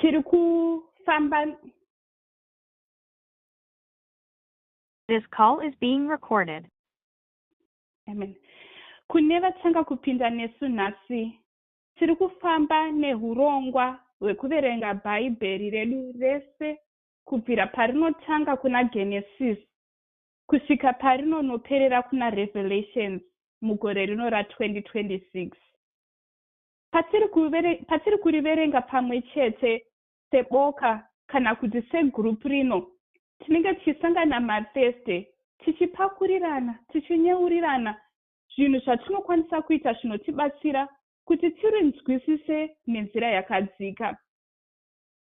Tiri kufamba. This call is being recorded. Amen. Kune vatanga kupinda nesu nhasi, tiri kufamba nehurongwa hwekuverenga Bhaibheri redu rese kubvira parinotanga kuna Genesis kusvika parinonoperera kuna Revelations mugore rino ra2026. Patiri kuriverenga pamwe chete seboka kana kuti segroup rino, tinenge tichisangana maThursday tichipakurirana, tichinyeurirana zvinhu zvatinokwanisa kuita zvinotibatsira kuti tirinzwisise nenzira yakadzika.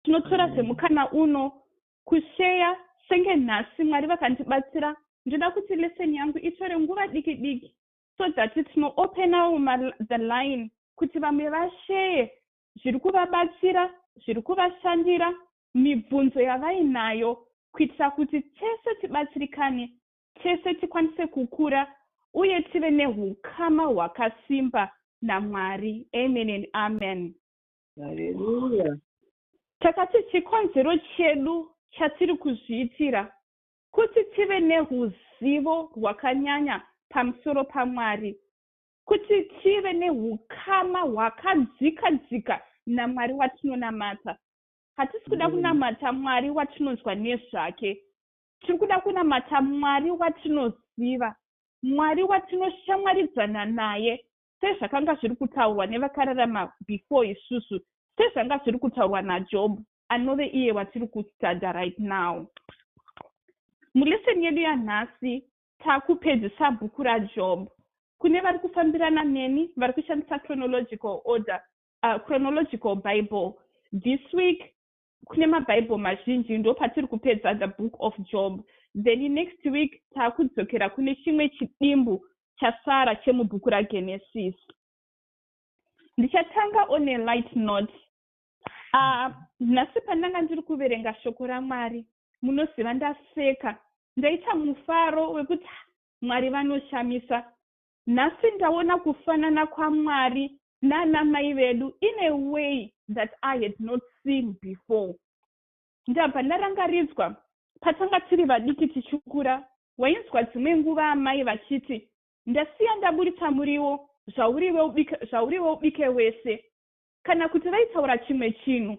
Tinotora zvemukana uno kusheya senge nhasi Mwari vakandibatsira. Ndoda kuti lesson yangu itore nguva diki diki so that tinoopenawo the line kuti vamwe vasheye zviri kuvabatsira, zviri kuvashandira, mibvunzo yavainayo, kuitira kuti tese tibatsirikane, tese tikwanise kukura uye tive nehukama hwakasimba naMwari. Amen and amen. Haleluya. Takati chikonzero chedu chatiri kuzviitira kuti tive nehuzivo hwakanyanya pamusoro paMwari, kuti tive nehukama hwakadzika dzika naMwari watinonamata. Hatisi kuda kunamata Mwari watinonzwa nezvake, tiri kuda kunamata Mwari watinoziva, Mwari watinoshamwaridzana naye, sezvakanga zviri kutaurwa nevakararama before isusu, sezvanga zviri kutaurwa naJob, anove iye watiri kustudya right now. Mulesson yedu yanhasi taakupedzisa bhuku raJob. Kune vari kufambirana neni vari kushandisa chronological order, chronological Bible, this week kune mabhaibheri mazhinji ndo patiri kupedza the Book of Job. Then next week taakudzokera kune chimwe chidimbu chasara chemubhuku raGenesis. Ndichatanga on a light note. Nhasi pandanga ndiri kuverenga shoko raMwari, munoziva, ndaseka, ndaita mufaro wekuti Mwari vanoshamisa. Nhasi ndaona kufanana kwaMwari nana mai vedu in a way that I had not seen before. Ndabva ndarangaridzwa patanga tiri vadiki tichikura, wainzwa dzimwe nguva amai vachiti, "Ndasiya ndaburitsa muriwo, zvauriwe ubike wese," kana kuti vaitaura chimwe chinhu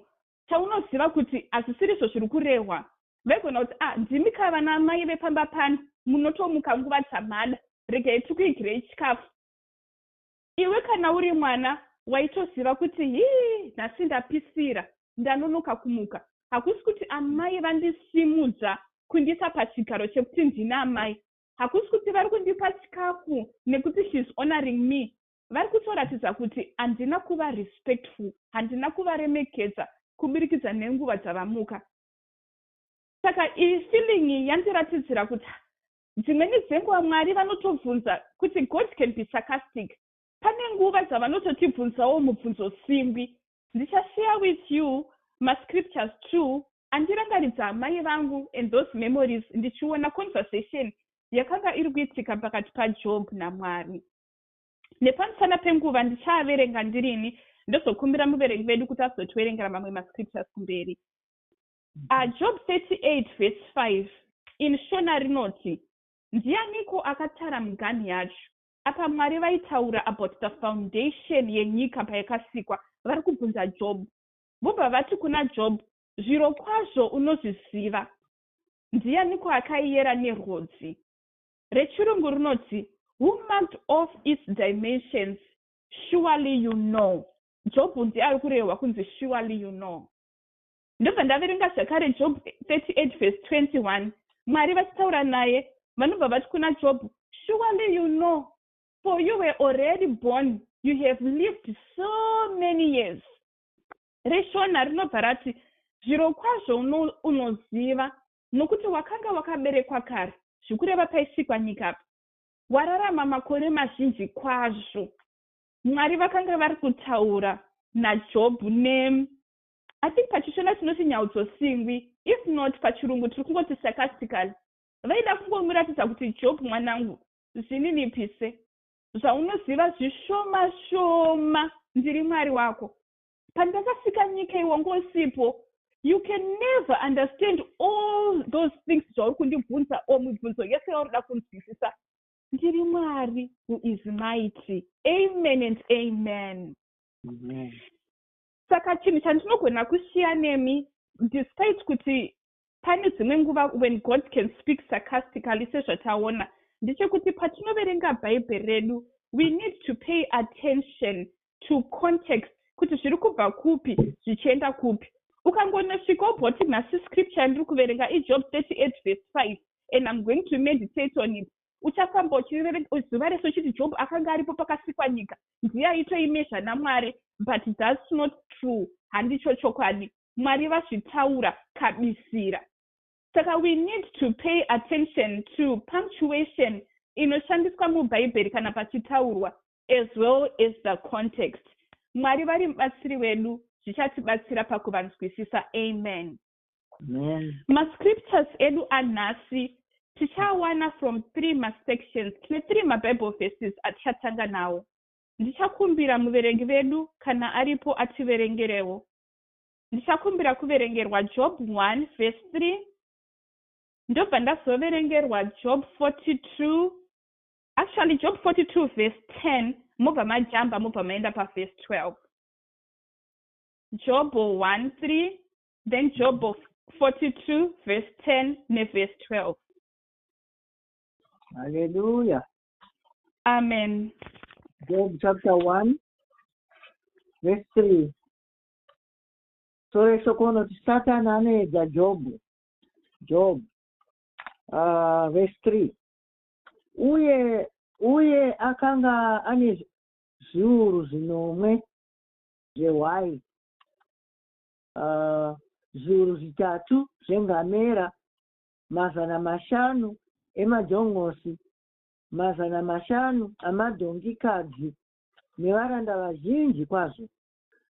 chaunoziva kuti hazisirizvo zviri kurehwa. Vaigona kuti, "Ah, ndimi ka vana mai vepamba pano, munotomuka nguva dzamada, regai tikuigirei chikafu." Iwe kana uri mwana waitoziva kuti, "Hii, nhasi ndapisira, ndanonoka kumuka. Hakusi kuti amai vandisimudza kundiisa pachigaro chekuti ndina amai, hakusi kuti vari kundipa chikafu nekuti she's honoring me. Vari kutoratidza kuti handina kuva respectful, handina kuvaremekedza kuburikidza nenguva dzavamuka." Saka iyi feeling yandiratidzira kuti dzimweni dzenguva Mwari vanotobvunza kuti, God can be sarcastic. Pane nguva dzavanototibvunzawo mubvunzo simbi. Ndichashare with you mascriptures two andirangaridza amai vangu and those memories, ndichiona conversation yakanga iri kuitika pakati paJob naMwari. Nepamusana penguva ndichaaverenga ndirini, ndozokumbira muverengi vedu kuti azotiverengera mamwe mascriptures kumberi. Job 38 verse 5 in Shona rinoti, "Ndianiko akatara miganhu yacho?" Apa Mwari vaitaura about the foundation yenyika payakasikwa. Vari kubvunza Job, vobva vati kuna Job, "Zviro kwazvo unozviziva. Ndianiko akaiyera nerwodzi?" Rechirungu rinoti, "Who marked off its dimensions? Surely you know." Job ndiye ari kurehwa kunzi "surely you know." Ndobva ndaverenga zvakare Job 38 verse 21. Mwari vachitaura naye, vanobva vati kuna Job, "Surely you know, for you were already born. You have lived so many years." ReShona rinobva rati, "Zviro kwazvo unoziva, nokuti wakanga wakaberekwa kare," zvikureva paisikwa nyika, "wararama makore mazhinji kwazvo." Mwari vakanga vari kutaura naJobhu ne, I think pachiShona tinoti nyaudzosingwi, if not pachirungu tiri kungoti sarcastically. Vaida kungomuratidza kuti, "Job mwanangu, zvininipise, zvaunoziva zvishoma shoma, ndiri Mwari wako." Pandakasika nyika iwe wanga usipo. You can never understand all those things zvauri kundibvunza or mibvunzo yese yauri kuda kunzwisisa. Ndiri Mwari who is mighty. Amen and amen. Amen. Saka chinhu chandinogona kusiya nemi, despite kuti pane dzimwe nguva when God can speak sarcastically sezvataona, ndechekuti patinoverenga Bhaibheri redu, we need to pay attention to context, kuti zviri kubva kupi zvichienda kupi. Ukangonosvika ubva kuti, "Nhasi scripture yandiri kuverenga iJob 38 verse 5 and I'm going to meditate on it," uchafamba uchiverenga zuva rese uchiti Job akanga aripo pakasikwa nyika, ndiye aitoimezha naMwari. But that's not true, handicho chokwadi. Mwari vazvitaura kabisira. Saka we need to pay attention to punctuation inoshandiswa muBhaibheri kana pachitaurwa, as well as the context. Mwari vari mubatsiri wedu, zvichatibatsira pakuvanzwisisa. Amen. Amen. Mascriptures edu anhasi tichawana from three masections. Tine three maBible verses atichatanga nawo. Ndichakumbira muverengi vedu, kana aripo, ativerengerewo. Ndichakumbira kuverengerwa Job 1 verse 3, ndobva ndazoverengerwa Job 42, actually Job 42 verse 10, mobva majamba, mobva maenda paverse 12. Job 1 3, then Job 42 verse 10 neverse 12. Hallelujah. Amen. Job chapter 1, verse 3. Sore shoko unoti, Satani anoedza Jobho. Job verse 3. Uye akanga ane zviuru zvinomwe zvehwai, zviuru 3 zvengamera, 500 emajongosi, 500 amadhongikadzi nevaranda vazhinji kwazvo.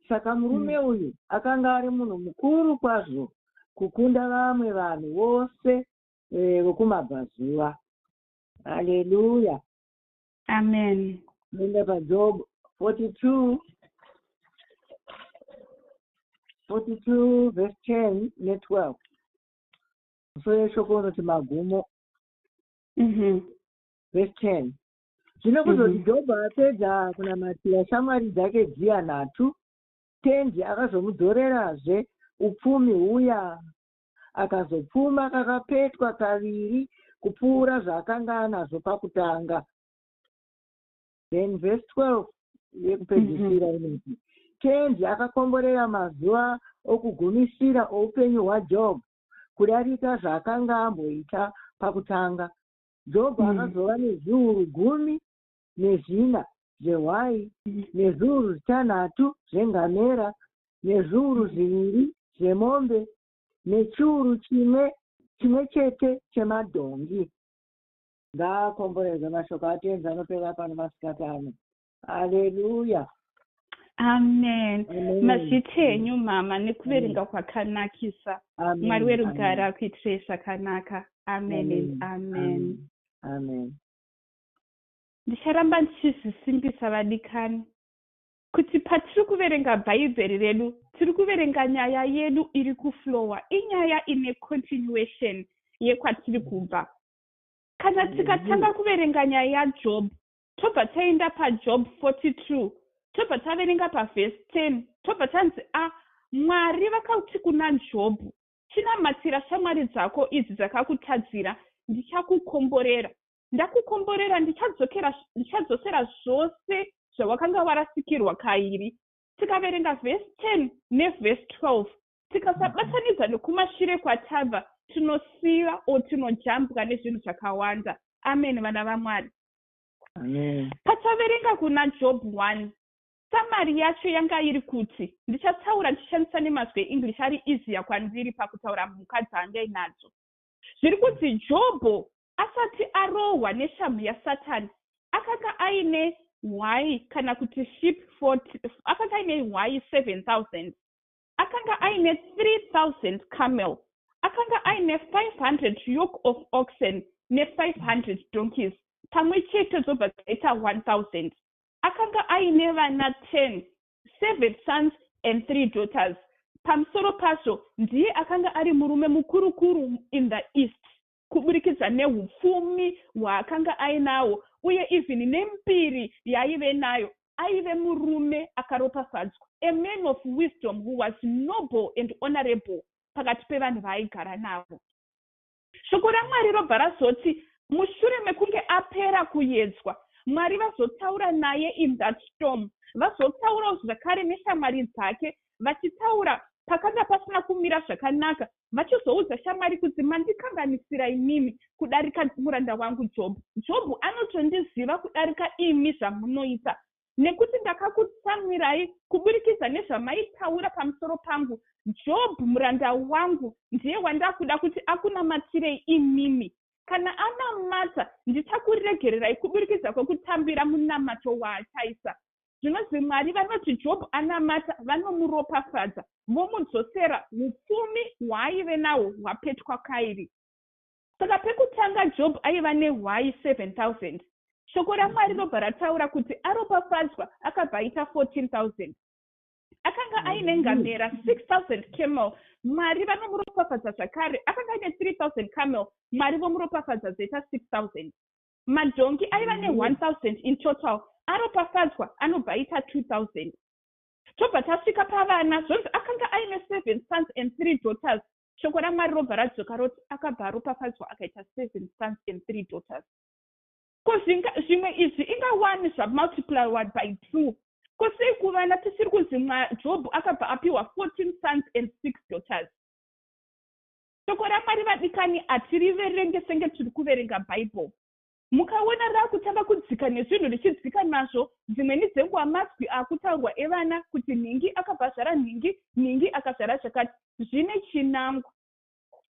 Saka murume uyu akanga ari munhu mukuru kwazvo kukunda vamwe vanhu vose vokumabvazuva. Haleluya. Amen. Noenda paJob 42, 42 verse 10 ne12. Musoro yeshoko unoti, "Magumo." Verse 10: Zvino kuzoti Jobho apedza kunamatira shamwari dzake dziya nhatu, Tenzi akazomudzorerazve upfumi huya, akazopfuma kakapetwa kaviri kupfuura zvaakanga anazvo pakutanga. Then verse 12 yekupedzisira inoti, Tenzi akakomborera mazuva okugumisira oupenyu hwaJobho kudarika zvaakanga amboita pakutanga. Jobho akazova nezviuru 14 zvehwai, nezviuru 6 zvengamera, nezviuru 2 zvemombe, nechiuru chimwe chete chemadhongi. Ngaakomborerwe mashoko aTenzi anopera pano masikati ano. Aleluya. Amen. Amen. Mazvita henyu, mama, nekuverenga kwakanakisa. Amen. Mwari werugare akuitirei zvakanaka. Amen and amen. Amen. Ndicharamba ndichizvisimbisa, vadikani, kuti patiri kuverenga Bhaibheri redu, tiri kuverenga nyaya yedu iri kuflowa. Inyaya ine continuation yekwatiri kubva. Kana tikatanga kuverenga nyaya yaJob, tobva taenda paJob 42, tobva taverenga pavhesi 10, tobva tanzi, "A, Mwari vakati kuna Jobhu, chinamatira shamwari dzako idzi dzakakutadzira, ndichakukomborera. Ndakukomborera, ndichadzosera zvose zvawakanga warasikirwa kairi." Tikaverenga vhesi 10 nevhesi 12, tikasabatanidza nekumashure kwatabva, tinosiva o tinojambwa nezvinhu zvakawanda. Amen, vana vaMwari. Amen. Pataverenga kuna Job 1, summary yacho yanga iri kuti, ndichataura ndichishandisa nemazwi eEnglish ari easier kwandiri pakutaura mhuka dzaanga inadzo. Zviri kuti Jobho asati arohwa neshamhu yaSatani, akanga aine hwai kana kuti sheep 40, akanga aine hwai 7000, akanga aine 3000 camel, akanga aine 500 yoke of oxen ne500 donkeys, pamwe chete dzobva dzaita 1000. Akanga aine vana 10, 7 sons and three daughters. Pamusoro pazvo, ndiye akanga ari murume mukurukuru in the East kuburikidza neupfumi hwaakanga ainawo uye even nembiri yaaive nayo. Aive murume akaropafadzwa, a man of wisdom who was noble and honorable pakati pevanhu vaaigara navo. Shoko raMwari robva razoti mushure mekunge apera kuyedzwa, Mwari vazotaura naye in that storm, vazotaurawo zvakare neshamwari dzake, vachitaura pakanga pasina kumira zvakanaka, vachizoudza shamwari kuti, "Mandikanganisira imimi kudarika muranda wangu Jobhu. Jobhu anotondiziva kudarika imi zvamunoita, nekuti ndakakutsamwirai kuburikidza nezvamaitaura pamusoro pangu. Jobhu muranda wangu ndiye wandakuda kuti akunamatirei imimi. Kana anamata, ndichakuregererai kuburikidza kwekutambira munamato waachaisa." Zvinonzi Mwari vanoti Jobhu anamata, vanomuropafadza, vomudzosera upfumi hwaaive nahwo hwapetwa kairi. Saka pekutanga Jobhu aiva nehwai 7000. Shoko raMwari robva rataura kuti aropafadzwa, akabva aita 14,000. Akanga aine ngamera 6000 camel, Mwari vanomuropafadza zvakare. Akanga aine 3000 camel, Mwari vomuropafadza, dzoita 6000. Madhongi aiva ne1000 in total, aropafadzwa, anobva aita 2000. Tobva tasvika pavana, zvonzi akanga aine seven sons and three daughters. Shoko raMwari robva radzoka roti akabva aropafadzwa, akaita seven sons and three daughters. Ko zvimwe izvi ingawani zvamultiplied by two? Ko sei kuvana tisiri kunzi Jobhu akabva apiwa 14 sons and six daughters? Shoko raMwari, vadikani, hatiriverenge senge tiri kuverenga Bhaibheri. Mukaona raakutanga kudzika nezvinhu, richidzika nazvo, dzimweni dzenguva mazwi akutaurwa evana kuti nhingi akabva azvara nhingi, nhingi akazvara zvakati, zvine chinangwa.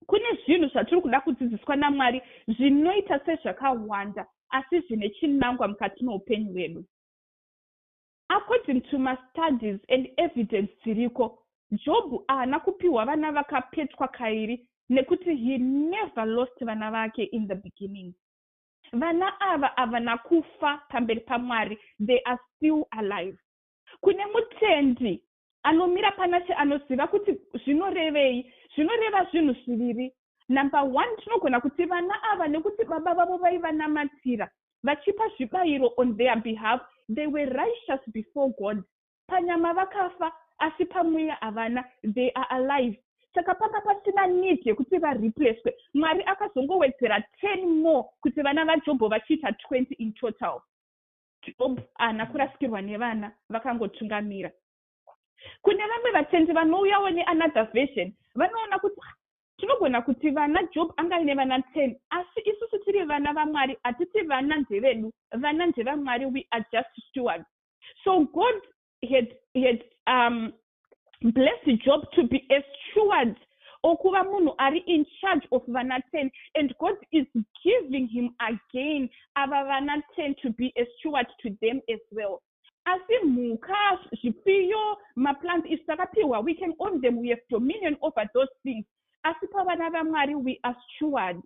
Kune zvinhu zvatiri kuda kudzidziswa naMwari zvinoita sezvakawanda, asi zvine chinangwa mukati meupenyu hwedu. According to mastudies and evidence dziriko, Jobhu haana kupiwa vana vakapetwa kairi nekuti he never lost vana vake in the beginning. Vana ava havana kufa pamberi paMwari, they are still alive. Kune mutendi anomira panashe anoziva kuti zvinorevei, zvinoreva zvinhu zviviri. Number one, tinogona kuti vana ava, nekuti baba vavo vaivanamatira vachipa zvibayiro on their behalf, they were righteous before God. Panyama vakafa, asi pamweya havana, they are alive. Saka panga pasina need yekuti vareplacwe. Mwari akazongowedzera 10 more kuti vana vaJobho vachiita 20 in total. Job haana kurasikirwa nevana, vakangotungamira. Kune vamwe vatendi vanouyawo neanother version, vanoona kuti tinogona kuti vana Job anga aine vana 10, asi isusu tiri vana vaMwari, hatiti vana ndevedu, vana ndevamwari. We are just stewards. So God had blessed Job to be a steward, okuva munhu ari in charge of vana 10, and God is giving him again ava vana 10 to be a steward to them as well. Asi mhuka, zvipfuyo, maplants, isu takapiwa, we can own them, we have dominion over those things, asi pavana vaMwari we are steward.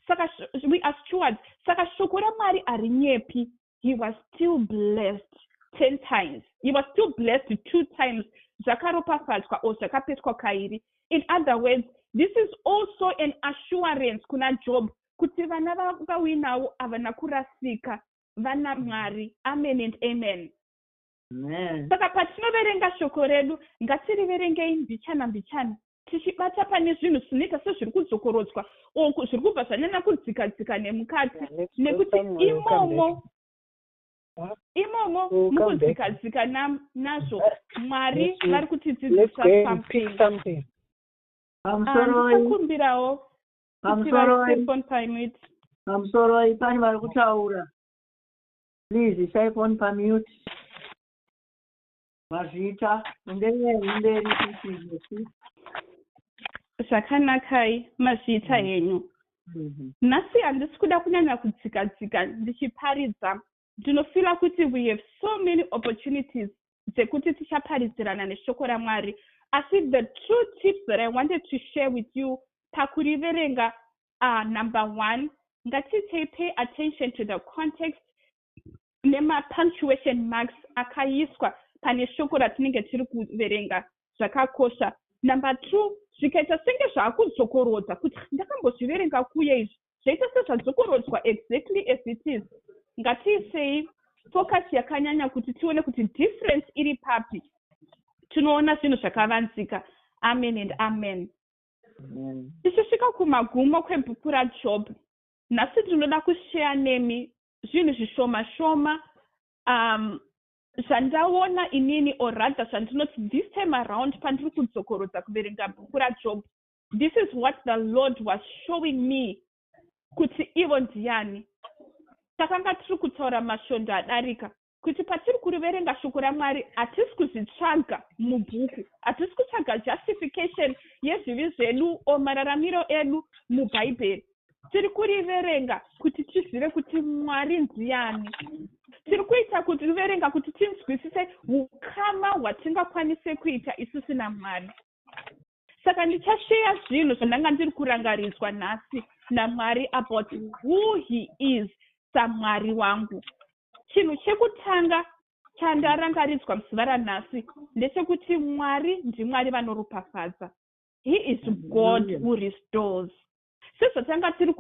Saka we are stewards. Saka shoko raMwari harinyepi. He was still blessed 10 times. He was still blessed two times, zvakaropafadzwa or zvakapetwa kairi. In other words, this is also an assurance kuna Job kuti vana vauinavo havana kurasika, vana Mwari. Amen and amen. Saka patinoverenga shoko redu, ngatiriverengei mbichana mbichana, tichibata pane zvinhu zvinoita sezviri kudzokorodzwa o zviri kubva zvanyanya kudzika dzika nemukati, nekuti imomo mukudzika dzika nazvo, Mwari vari kutidzidzisa something. Ndichakumbirawo kuti vaise phone pamute. Pamusoroi, pane vari kutaura. Please, isai phone pamute. Mazvita, enderei mberi sisi. Zvakanakai, mazviita henyu. Nhasi handisi kuda kunyanya kudzika dzika ndichiparidza. Ndinofeela kuti we have so many opportunities dzekuti tichaparidzirana neshoko raMwari, asi the two tips that I wanted to share with you pakuriverenga, number one, ngatitei pay attention to the context nemapunctuation marks akaiswa. Pane shoko ratinenge tiri kuverenga zvakakosha. Number two, zvikaita senge zvaakudzokorodza kuti ndakambozviverenga kuye, izvi zvaita sezvadzokorodzwa exactly as it is, ngatiisei focus yakanyanya kuti tione kuti difference iri papi. Tinoona zvinhu zvakavanzika. Amen and amen. Tichisvika kumagumo kwebhuku raJob nhasi, ndinoda kusheya nemi zvinhu zvishoma shoma zvandaona inini, or rather zvandinoti this time around pandiri kudzokorodza kuverenga bhuku raJob, this is what the Lord was showing me kuti ivo ndiani. Takanga tiri kutaura masvondo adarika kuti patiri kuriverenga shoko raMwari, hatisi kuzvitsvaga mubhuku, hatisi kutsvaga justification yezvivi zvedu o mararamiro edu muBhaibheri. Tiri kuriverenga kuti tizive kuti Mwari ndiani. Tiri kuita kuriverenga kuti tinzwisise ukama hwatingakwanise kuita isusu naMwari. Saka ndichasheya zvinhu zvandanga ndiri kurangaridzwa nhasi naMwari about who He is saMwari wangu. Chinhu chekutanga chandarangaridzwa muzuva ranhasi ndechekuti Mwari ndiMwari vanoropafadza. He is God who restores. Sezvatanga tiri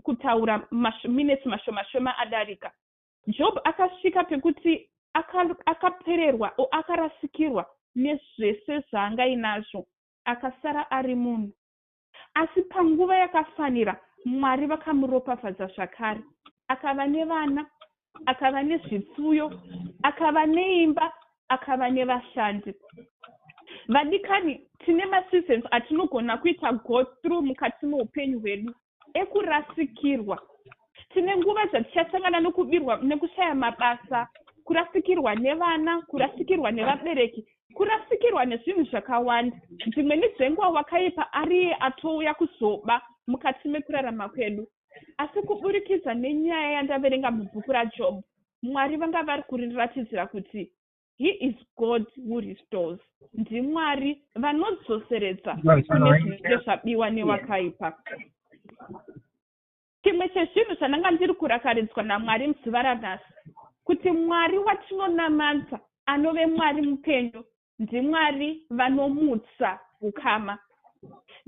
kutaura minutes mashoma shoma adarika, Job akasvika pekuti akapererwa o akarasikirwa nezvese zvaangainazvo, akasara ari munhu. Asi panguva yakafanira Mwari vakamuropafadza zvakare, akava nevana, akava nezvipfuyo, akava neimba, akava nevashandi. Vadikani, tine maseasons atinogona kuita go through mukati meupenyu hwedu ekurasikirwa. Tine nguva dzatichasangana nokubirwa, nekushaya mabasa, kurasikirwa nevana, kurasikirwa nevabereki, kurasikirwa nezvinhu zvakawanda. Dzimweni dzenguva wakaipa ariye atouya kuzoba mukati mekurarama kwedu. Asi kuburikidza nenyaya yandaverenga mubhuku raJob, Mwari vanga vari kuriratidzira kuti He is God who restores. NdiMwari vanodzoseredza kune zvinenge zvabiwa newakaipa. Chimwe chezvinhu zvandanga ndiri kurakaridzwa naMwari muzuva ranhasi kuti Mwari watinonamata, anove Mwari mupenyu, ndiMwari vanomutsa ukama.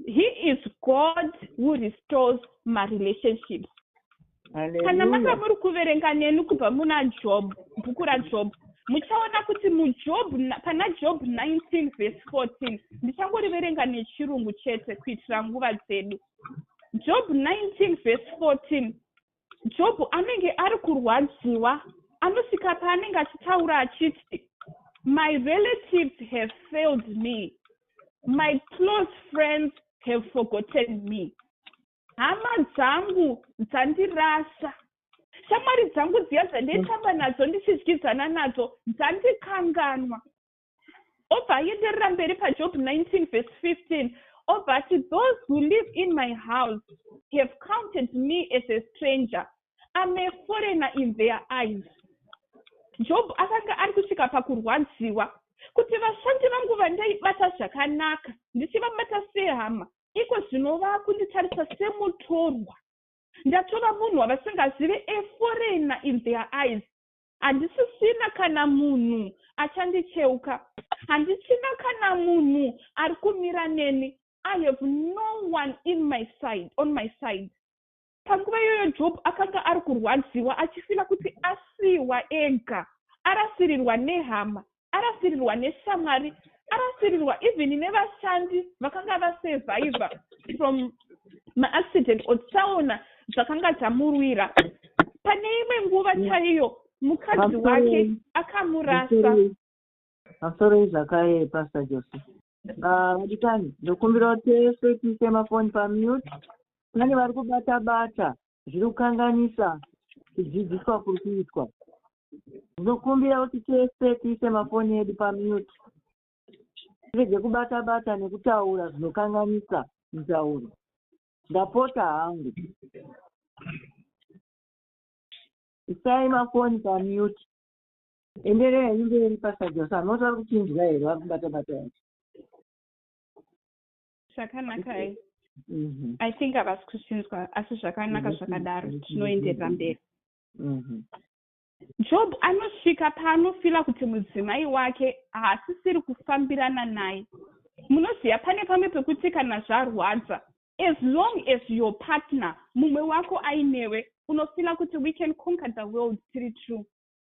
He is God who restores marelationships. Kana manga muri kuverenga neni kubva muna Job, bhuku raJob, muchaona kuti muJob, pana Job 19 verse 14, ndichangoriverenga nechirungu chete kuitira nguva dzedu. Job 19 verse 14, Job anenge ari kurwadziwa, anosvika paanenge achitaura achiti, "My relatives have failed me, my close friends have forgotten me." Hama dzangu dzandirasa, shamwari dzangu dziya dzandaitamba nadzo, ndichidyidzana nadzo, dzandikanganwa. Obva aenderera mberi paJob 19 verse 15, obva ati, "Those who live in my house have counted me as a stranger. I'm a foreigner in their eyes." Job akanga ari kusvika pakurwadziwa kuti vashandi vangu vandaibata zvakanaka, ndichivabata sehama, iko zvino vakunditarisa semutorwa. Ndatova munhu wavasingazive, a foreigner in their eyes. Handisisina kana munhu achandicheuka, handichina kana munhu ari kumira neni. I have no one in my side, on my side. Panguva iyoyo Job akanga ari kurwadziwa, achifeela kuti asiyiwa ega, arasirirwa nehama, arasirirwa neshamwari, arasirirwa even nevashandi vakanga vasurvivha from maaccident or tsaona dzakanga dzamurwira. Pane imwe nguva chaiyo mukadzi wake akamurasa. Pamusoroi zvakare, Pastor Jose. Vadikani, ndokumbirawo tese tiise mafoni pamute. Pane vari kubata bata zviri kukanganisa kudzidziswa kuri kuitwa. Ndinokumbira kuti tese tiise mafoni edu pamute, tirege kubata bata nekutaura zvinokanganisa mutauro. Ndapota hangu, isai mafoni pamute. Enderei henyu mberi, Pastor Jose. Hamunoti vari kuchinzwa here vari kubata bata yacho? Zvakanaka. I think havasi kuzvinzwa, asi zvakanaka zvakadaro, tinoenderera mberi. Job anosvika paanofeela kuti mudzimai wake haasisiri kufambirana naye. Munoziva, pane pamwe pekuti kana zvarwadza, as long as your partner, mumwe wako ainewe, unofeela kuti we can conquer the world tiri two.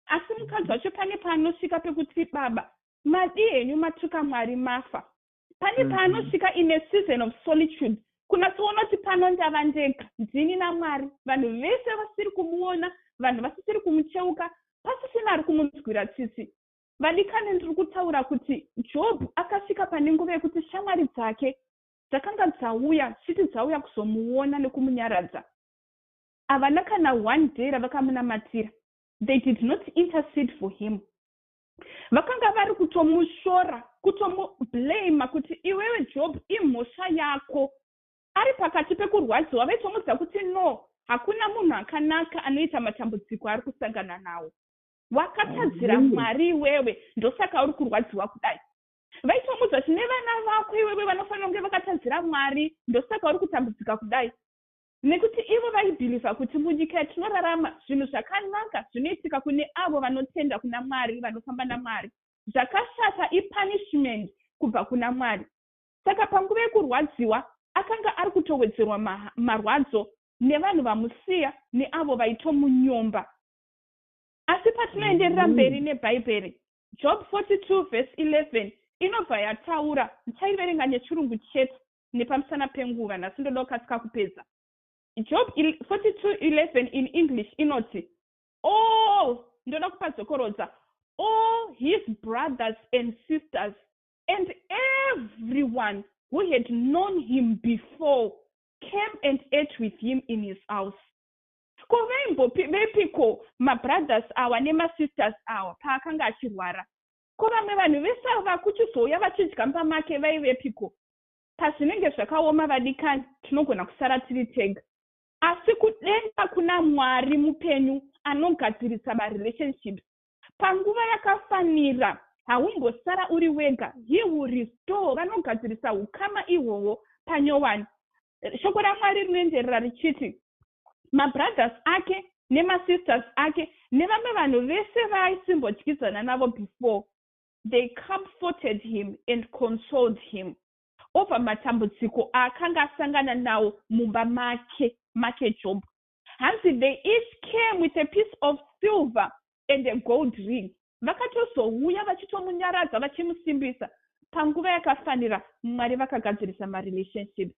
Asi mukadzi wacho pane paanosvika pekuti, "Baba, madi henyu matuka Mwari, mafa." Pane paanosvika in a season of solitude, kunatsoona kuti pano ndava ndega, ndini naMwari. Vanhu vese vasiri kumuona, vanhu vasisiri kumucheuka, pasisina ari kumunzwira tsitsi. Vadikani, ndiri kutaura kuti Job akasvika pane nguva yekuti shamwari dzake dzakanga dzauya chiti dzauya kuzomuona nekumunyaradza, havana kana one day ravakamunamatira. They did not intercede for him. Vakanga vari kutomushora, kutomublama kuti, "Iwewe Job, imhosva yako." Ari pakati pekurwadziwa, vaitomudza kuti, "No, hakuna munhu akanaka anoita matambudziko ari kusangana nawo. Wakatadzira Mwari iwewe, ndosaka uri kurwadziwa kudai." Vaitomudza kuti, "Nevana vako iwewe vanofanira kunge vakatadzira Mwari, ndosaka uri kutambudzika kudai." Nekuti ivo vaibelieva kuti munyika yatinorarama, zvinhu zvakanaka zvinoitika kune avo vanotenda kuna Mwari, vanofamba naMwari. Zvakashata ipunishment kubva kuna Mwari. Saka panguva yekurwadziwa akanga ari kutowedzerwa marwadzo nevanhu vamusiya neavo vaitomunyomba. Asi patinoenderera mberi neBhaibheri, Job 42 verse 11 inobva yataura. Ndichaiverenga nechirungu chete nepamusana penguva. Nhasi ndoda kukasika kupedza. Job 42:11 in English inoti, all, ndoda kupadzokorodza, "All his brothers and sisters and everyone who had known him before came and ate with him in his house." Ko vaimbovepiko mabrothers awa nemasisters awa paakanga achirwara? Ko vamwe vanhu vese ava kuchizouya vachidya mumba make vaivepiko? Pazvinenge zvakaoma, vadikani, tinogona kusara tiri tega, asi kudenga kuna Mwari mupenyu anogadzirisa marelationships panguva yakafanira. Haumbosara uri wega. He will restore, vanogadzirisa ukama ihwohwo panyowani. Shoko raMwari rinoenderera richiti mabrothers ake nemasisters ake nevamwe vanhu vese vaisimbodyidzana navo before, they comforted him and consoled him over matambudziko aakanga asangana nawo mumba make Job. Hanzi, "They each came with a piece of silver and a gold ring." Vakatozouya vachitomunyaradza, vachimusimbisa panguva yakafanira. Mwari vakagadzirisa marelationships.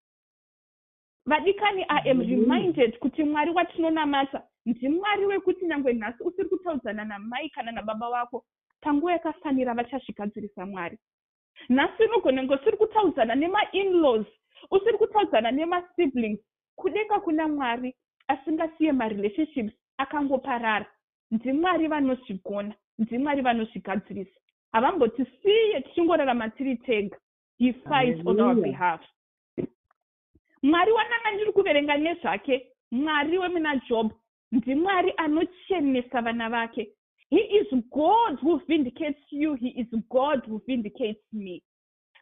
Vadikani, I am reminded kuti Mwari watinonamata ndiMwari wekuti nyange nhasi usiri kutaudzana namai kana nababa wako, panguva yakafanira vachazvigadzirisa Mwari. Nhasi unogona kunge usiri kutaudzana nemainlaws, usiri kutaudzana nemasiblings, kudenga kuna Mwari asingasiye marelationships akangoparara. NdiMwari vanozvigona, ndiMwari vanozvigadzirisa. Havambotisiye tichingorarama tiri tega. He fights on our behalf. Mwari wananga ndiri kuverenga nezvake, Mwari wemuna Job, ndiMwari anochenesa vana vake. He is God who vindicates you. He is God who vindicates me.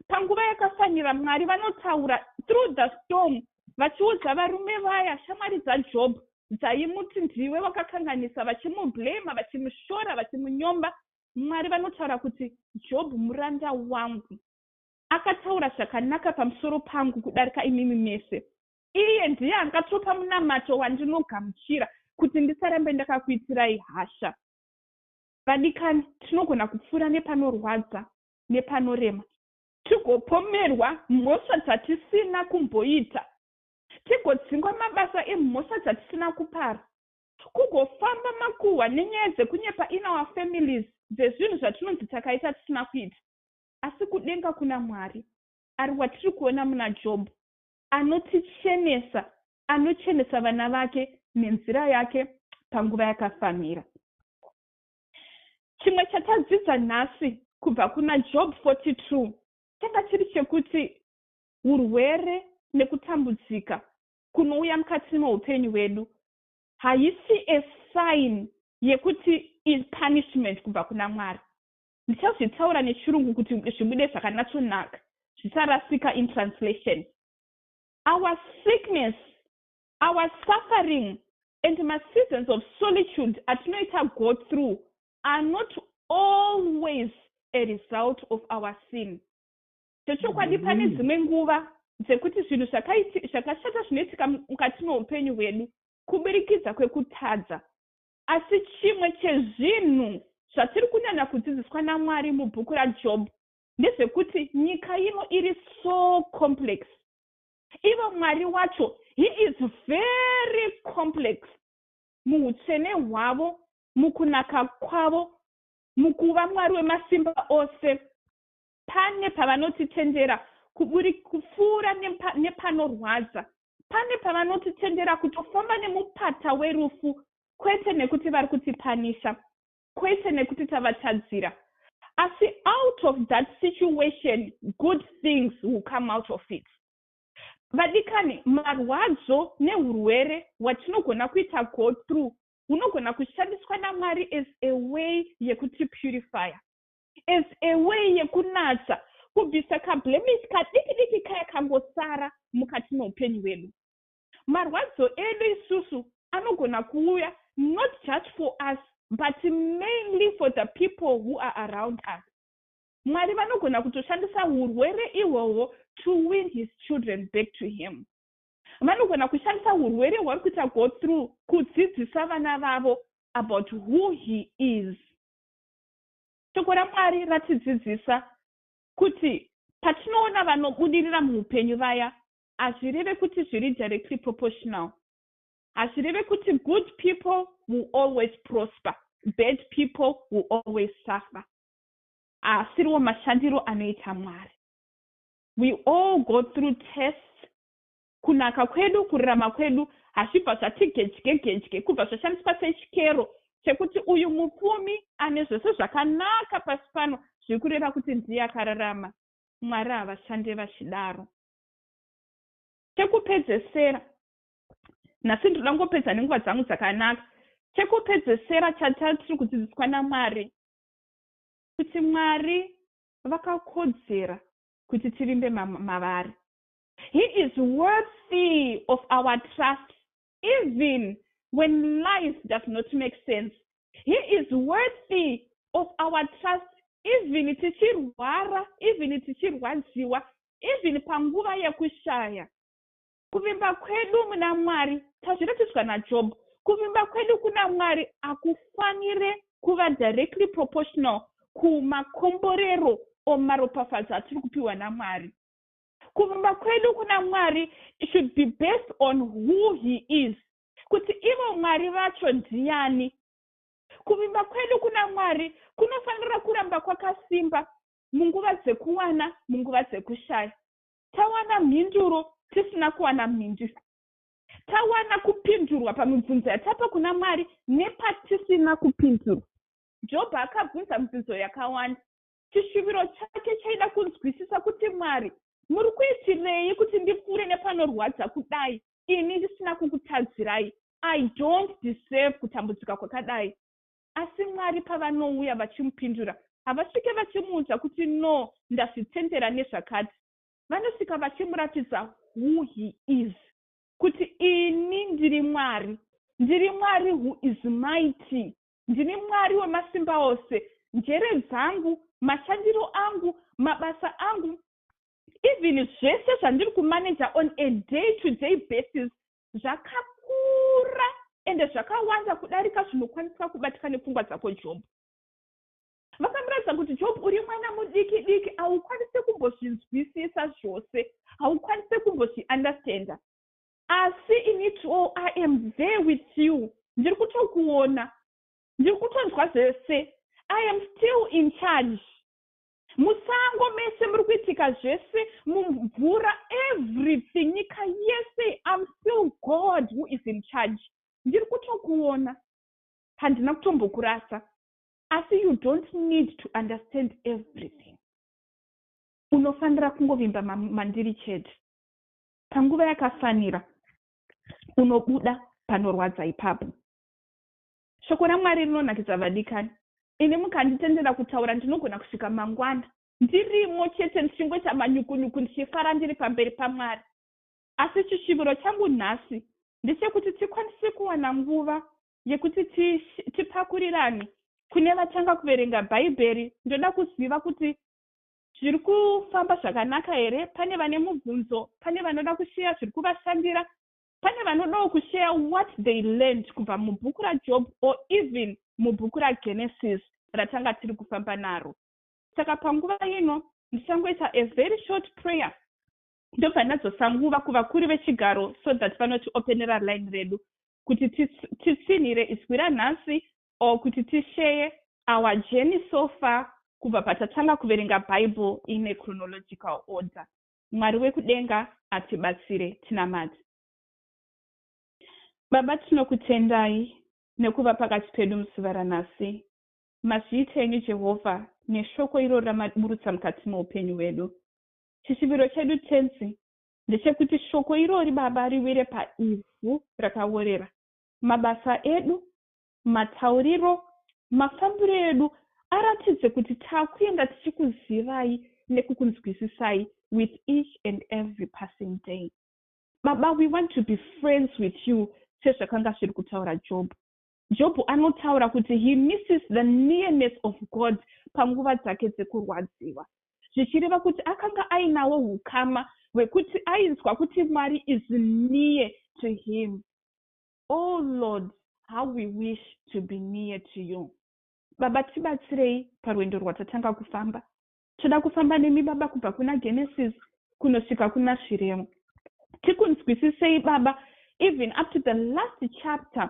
Panguva yakafanira Mwari vanotaura through the storm, vachiudza varume vaya, shamwari dzaJob dzaimuti ndiwe wakakanganisa, vachimublama, vachimushora, vachimunyomba. Mwari vanotaura kuti, "Job muranda wangu akataura zvakanaka pamusoro pangu kudarika imimi mese. Iye ndiye angatopa munamato wandinogamuchira kuti ndisarambe ndakakuitirai hasha." Vadikani, tinogona kupfuura nepanorwadza, nepanorema, tigopomerwa mhosva dzatisina kumboita, tigodzingwa mabasa emhosva dzatisina kupara, kugofamba makuhwa nenyaya dzekunyepa in our families dzezvinhu zvatinonzi takaita tisina kuita. Asi kudenga kuna Mwari ari watiri kuona muna Jobho, anotichenesa, anochenesa vana vake nenzira yake panguva yakafanira. Chimwe chatadzidza nhasi kubva kuna Job 42 changa chiri chekuti urwere nekutambudzika kunouya mukati meupenyu hwedu haisi a sign yekuti ipunishment kubva kuna Mwari. Ndichazvitaura nechirungu kuti zvibude zvakanatsonaka, zvisarasika in translation. Our sickness, our suffering and And maseasons of solitude atinoita go through are not always a result of our sin. Chochokwadi, pane dzimwe nguva dzekuti zvinhu zvakashata zvinoitika mukati meupenyu hwedu kuburikidza kwekutadza. Asi chimwe chezvinhu zvatiri kunyanya kudzidziswa naMwari mubhuku raJob ndezvekuti nyika ino iri so complex. Ivo Mwari wacho, he is very complex muutsvene hwavo, mukunaka kwavo, mukuva Mwari wemasimba ose. Pane pavanotitendera kupfuura nepanorwadza, pane pavanotitendera kutofamba nemupata werufu, kwete nekuti vari kutipanisha, kwete nekuti tavatadzira, asi out of that situation good things will come out of it. Vadikani, marwadzo neurwere hwatinogona kuita go through hunogona kushandiswa naMwari as a way yekutipurifya, as a way yekunatsa, kubvisa kablemish kadiki diki kaya kangosara mukati meupenyu hwedu. Marwadzo edu isusu anogona kuuya not just for us, but mainly for the people who are around us. Mwari vanogona kutoshandisa urwere ihwohwo to win his children back to him. Vanogona kushandisa urwere hwari kuita go through kudzidzisa vana vavo about who he is. Shoko raMwari ratidzidzisa kuti patinoona vanobudirira muupenyu vaya, hazvireve kuti zviri directly proportional. Hazvireve kuti good people will always prosper, bad people will always suffer. Haasiriwo mashandiro anoita Mwari. We all go through tests. Kunaka kwedu, kururama kwedu hazvibva zvati gedye gedye kubva zvashandiswa sechikero chekuti uyu mupfumi ane zvose zvakanaka pasi pano, zviri kureva kuti ndiye akararama. Mwari havashande vachidaro. Chekupedzesera, nhasi ndinoda ngopedza nenguva dzangu dzakanaka. Chekupedzesera chatiri kudzidziswa naMwari kuti Mwari vakakodzera kuti tivimbe mavari. He is worthy of our trust even when life does not make sense. He is worthy of our trust even tichirwara, even tichirwadziwa, even panguva yekushaya. Kuvimba kwedu muna Mwari, tazviratidzwa naJob, kuvimba kwedu kuna Mwari hakufanire kuva directly proportional kumakomborero omaropafadzo atiri kupiwa naMwari. Kuvimba kwedu kuna Mwari should be based on who he is, kuti ivo Mwari vacho ndiani. Kuvimba kwedu kuna Mwari kunofanira kuramba kwakasimba munguva dzekuwana, munguva dzekushaya, tawana mhinduro, tisina kuwana mhinduro, tawana kupindurwa pamibvunzo yatapa kuna Mwari nepatisina kupindurwa. Jobho akabvunza mibvunzo yakawanda. Chishuviro chake chaida kunzwisisa kuti, "Mwari, muri kuitirei kuti ndipfuure nepanorwadza kudai ini ndisina kukutadzirai? I don't deserve kutambudzika kwakadai." Asi Mwari pavanouya vachimupindura, havasvike vachimuudza kuti, "No, ndazvitendera nezvakati." Vanosvika vachimuratidza who he is, kuti, "Ini ndiri Mwari, ndiri Mwari who is mighty, ndini Mwari wemasimba ose. Njere dzangu, mashandiro angu, mabasa angu, even zvese zvandiri kumaneja on a day to day basis zvakakura ende zvakawanda kudarika zvinokwaniswa kubatika nepfungwa dzako, Job." Vakamuratidza kuti, "Job, uri mwana mudiki diki, haukwanisi kumbozvinzwisisa zvose, haukwanisi kumbozviunderstanda, asi in it all I am there with you. Ndiri kutokuona, ndiri kutonzwa zvese. I am still in charge. Musango mese muri kuitika zvese, mumvura, everything, nyika yese, I'm still God who is in charge. Ndiri kutokuona, handina kutombokurasa, asi you don't need to understand everything. Unofanira kungovimba mandiri chete. Panguva yakafanira unobuda panorwadza ipapo." Shoko raMwari rinonakidza, vadikani. Ini mukanditendera kutaura, ndinogona kusvika mangwana ndirimo chete, ndichingoita manyukunyuku, ndichifara ndiri pamberi paMwari. Asi chishuviro changu nhasi Ndechekuti tikwanise kuwana nguva yekuti tipakurirane kune vatanga kuverenga Bhaibheri. Ndoda kuziva kuti zviri kufamba zvakanaka here, pane vane mubvunzo, pane vanoda kusheya zviri kuvashandira, pane vanodawo kusheya what they learned kubva mubhuku raJob or even mubhuku raGenesis ratanga tiri kufamba naro. Saka panguva ino ndichangoita a very short prayer, ndobva ndadzosa nguva kuvakuru vechigaro so that vanotiopenera line redu kuti titsinhire izwi ranhasi or kuti tisheye our journey so far kubva patatanga kuverenga Bible in a chronological order. Mwari wekudenga atibatsire. Tinamate. Baba, tinokutendai nekuva pakati pedu muzuva ranhasi. Mazviita enyu, Jehovha, neshoko iroro ramaburutsa mukati meupenyu hwedu. Chishuviro chedu, Tenzi, ndechekuti shoko irori, Baba, riwire paivhu rakaorera. Mabasa edu, matauriro, mafambiro edu aratidze kuti taakuenda tichikuzivai nekukunzwisisai with each and every passing day. Baba, we want to be friends with you, sezvakanga zviri kutaura Job. Job anotaura kuti he misses the nearness of God panguva dzake dzekurwadziwa, zvichireva kuti akanga ainawo ukama hwekuti ainzwa kuti Mwari is near to him. Oh Lord, how we wish to be near to you. Baba, tibatsirei parwendo rwatatanga kufamba. Toda kufamba nemi, Baba, kubva kuna Genesis kunosvika kuna Zvirevo. Tikunzwisisei, Baba, even up to the last chapter,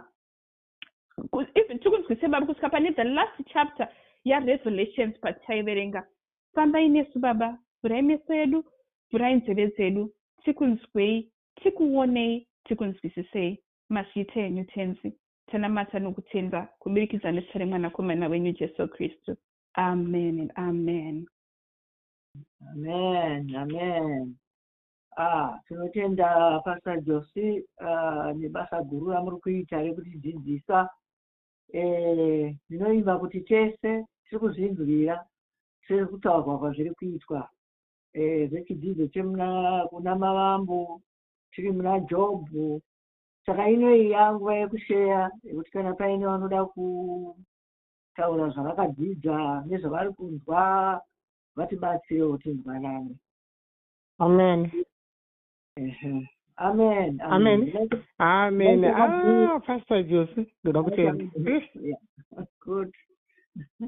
even tikunzwisei, Baba, kusvika pane the last chapter yaRevelations pataiverenga. Fambai nesu, Baba. Vhurai meso edu, vhurai nzeve dzedu, tikunzwei, tikuonei, tikunzwisisei. Mazviita enyu, Tenzi. Tanamata nokutenda kubudikidza nezita remwanakomana wenyu Jesu Kristu. Amen and amen. Amen, amen. Ah, tinotenda Pastor Josi nebasa guru ramuri kuita rekutidzidzisa. Ndinoimba kuti tese tiri kuzvinzwira seri kutaurwa kwazviri kuitwa zvechidzidzo chemuna kuna Mavambo, tiri muna Jobhu. Saka inoyi yanguva yekusheya, yekuti kana paine vanoda kutaura zvavakadzidza nezvavari kunzwa, vatibatsirewo tinzwanane. Amen. Ehe. Amen. Amen. Amen. Ah, Pastor Josi, ndoda kutenda. Yeah. Good.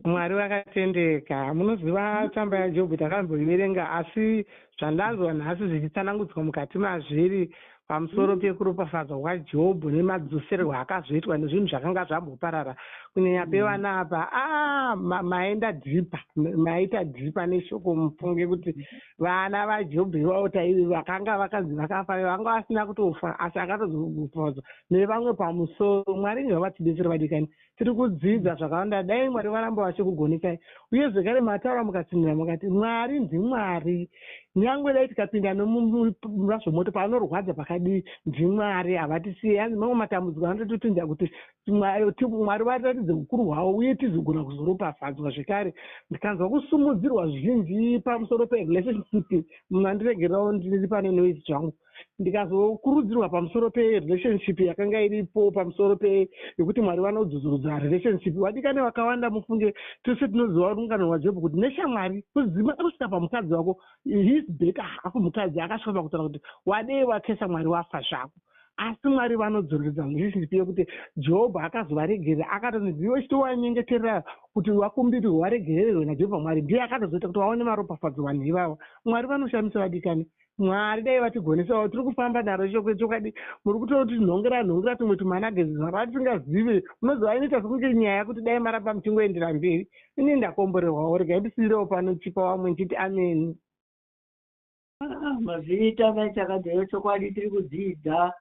Mwari vakatendeka. Munoziva, tsamba yaJobhu takamboiverenga, asi zvandanzwa nhasi zvichitsanangudzwa mukati mazviri pamusoro pekuropafadzwa kwaJobhu nemadzosererwo akazoitwa nezvinhu zvakanga zvamboparara, kunyanya pevana apa, a maenda deeper, maita deeper neshoko. Mufunge kuti vana vaJobhu ivavo vakanga vakanzi vakafa, vanga vasina kutofa, asi akatozopafadzwa nevamwe pamusoro. Mwari ngavatidetsere, vadikani. Tiri kudzidza zvakawanda. Dai Mwari varamba vachikugonesai. Uye zvekare mataura mukatsinhira mukati Mwari ndiMwari, nyange dai tikapinda nomumazvomoto, panorwadza pakadii, ndiMwari, havatisiye. Hanzi mamwe matambudziko anototipinza kuti Mwari vatiratidze ukuru hwavo uye tizogona kuzoropafadzwa zvekare. Ndikanzwa kusumudzirwa zvizhinji pamusoro perelationship. Munandiregererawo, ndiri pane noise zvangu. Ndikazokurudzirwa pamusoro perelationship yakanga iripo, pamusoro peyekuti Mwari vanodzodzorudza relationship. Vadikani vakawanda, mufunge, tese tinoziva rungano rwaJobhu, kuti neshamwari kudzima kusvika pamukadzi wako, his better half, mukadzi akasvika pakutaura kuti wadei wakesa Mwari wafa zvako. Asi Mwari vanodzoreredza relationship yekuti Jobho akazovaregerera, akatoti ndiwe chitovanyengeterera kuti vakumbirirwe varegererwe naJehovha. Mwari ndiye akatozoita kuti vaone maropafadzo vanhu ivavo. Mwari vanoshamisa, vadikani. Mwari dai vatigonesawo. Tiri kufamba naro shoko chokwadi. Muri kutoti nhongera nhongera tumwe tumanagezi zvavatisingazive. Unoziva, inoita sekunge nyaya yekuti dai maramba muchingoendera mberi. Ini ndakomborerwawo. Regai ndisiyirewo pano, chipa vamwe, nchiti ameni. Ah, mazviita, mai Chakadzeyo. Chokwadi tiri kudzidza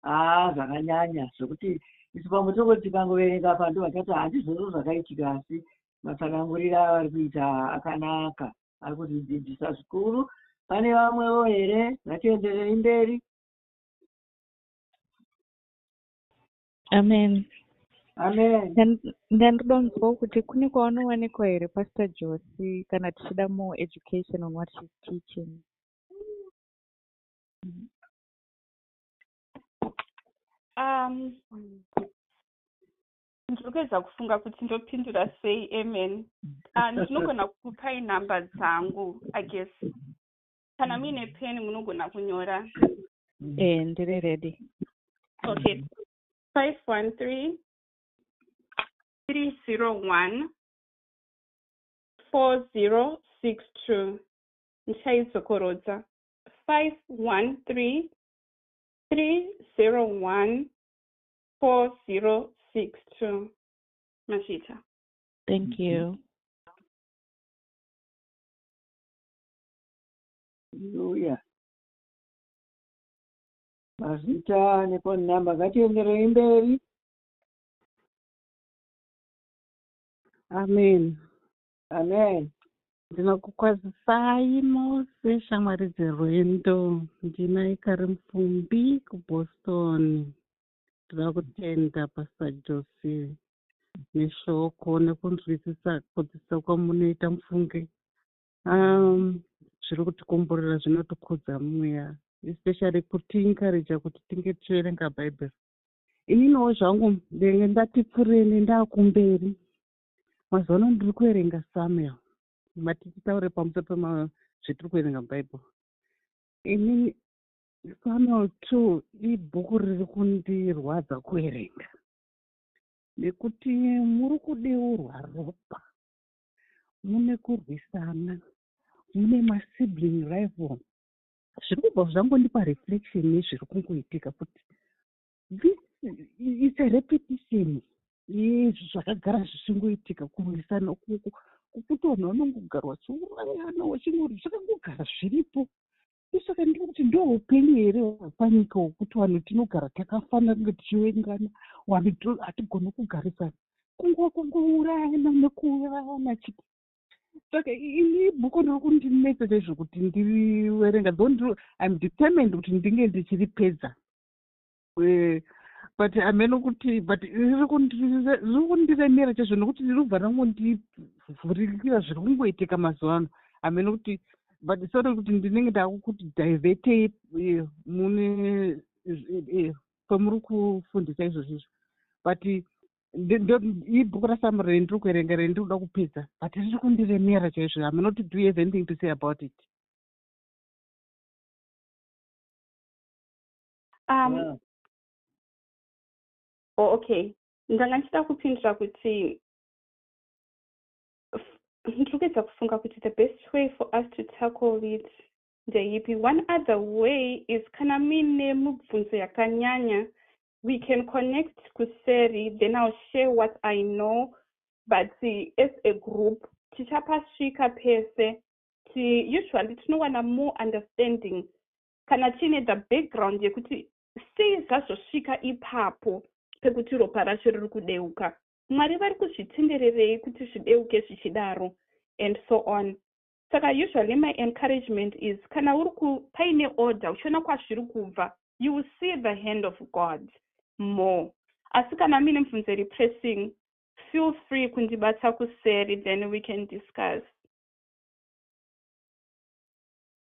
haa zvakanyanya, zvokuti isu pamwe tongoti tikangoverenga pa ndobva tati handizvozvo zvakaitika, asi matsananguriro avari kuita akanaka, ari kutidzidzisa zvikuru. Pane vamwewo here? Ngatienderei mberi. Amen. Amen. Ndandodonzwawo kuti kune kwavanowanikwa here, Pastor Josi, kana tichida more education on what she's teaching? Ndiri kuedza kufunga kuti ndopindura sei. Amen. Ndinogona kukupai nhamba dzangu, I guess. Kana muine peni munogona kunyora. Ndiri ready. Okay, 513 301 4062. Ndichaidzokorodza: 513 301 4062. Mazvita. Thank you. Haleluya. Mazvita nephone number. Ngatienderei mberi. Amen. Amen. Ndinokukwazisai mose, shamwari dzerwendo. Ndina Ikari Mupfumbi kuBoston. Ndinoda kutenda Pastor Josi neshoko nekunzwisisa kudzidzisa kwamunoita. Mufunge zviri kutikomborera, zvinotikudza mweya, especially kutiencourager kuti tinge tichiverenga Bhaibheri. Ininiwo zvangu ndenge ndati pfureni ndaakumberi. Mazuva ano ndiri kuverenga Samuel. Mati titaure pamusoro pezvetiri kuverenga muBhaibheri. Inini Samuel 2 ibhuku riri kundirwadza kuverenga nekuti muri kudeurwa ropa, mune kurwisana, mune masibling rival. Zviri kubva zvangondipa reflection yezviri kungoitika, kuti this, it's a repetition yezvi zvakagara zvichingoitika. Kurwisana ukuku kukuti vanhu vanongogara vachiurayana, vachingori zvakangogara zviripo. Saka ndiri kuti ndo upenyu here hwepanyika, hwokuti vanhu tinogara takafanira kunge tichivengana, vanhu hatigoni kugarisana, kungourayana nekuurayana chete? Saka ini bhuku riri kundinetsa chaizvo kuti ndiriverenga, though I'm determined kuti ndinge ndichiripedza, but hameno kuti, but riri kundiremera chaizvo nekuti riri kubva rangondivhurikira zviri kungoitika mazuva ano. Hameno kuti, but sorry kuti ndinenge ndakukuti divertei mune pamuri kufundisa izvozvo izvo, but ibhuku raSamuel rendiri kuverenga, rendiri kuda kupedza, but riri kundiremera chaizvo. Hameno kuti, do you have anything to say about it? Oh, okay. Ndanga ndichida kupindura kuti ndiri kuedza kufunga kuti the best way for us to tackle it ndeipi. One other way is, kana muine mubvunzo yakanyanya, we can connect kuseri, then I'll share what I know. But as a group tichapasvika pese. Usually tinowana more understanding kana tiine the background yekuti sei zvazosvika ipapo pekuti ropa racho riri kudeuka, Mwari vari kuzvitendererei kuti zvideuke zvichidaro, and so on. Saka usually my encouragement is, kana uri paine order, uchiona kwazviri kubva, you will see the hand of God more. Asi kana muine mubvunzo iri pressing, feel free kundibata kuseri, then we can discuss.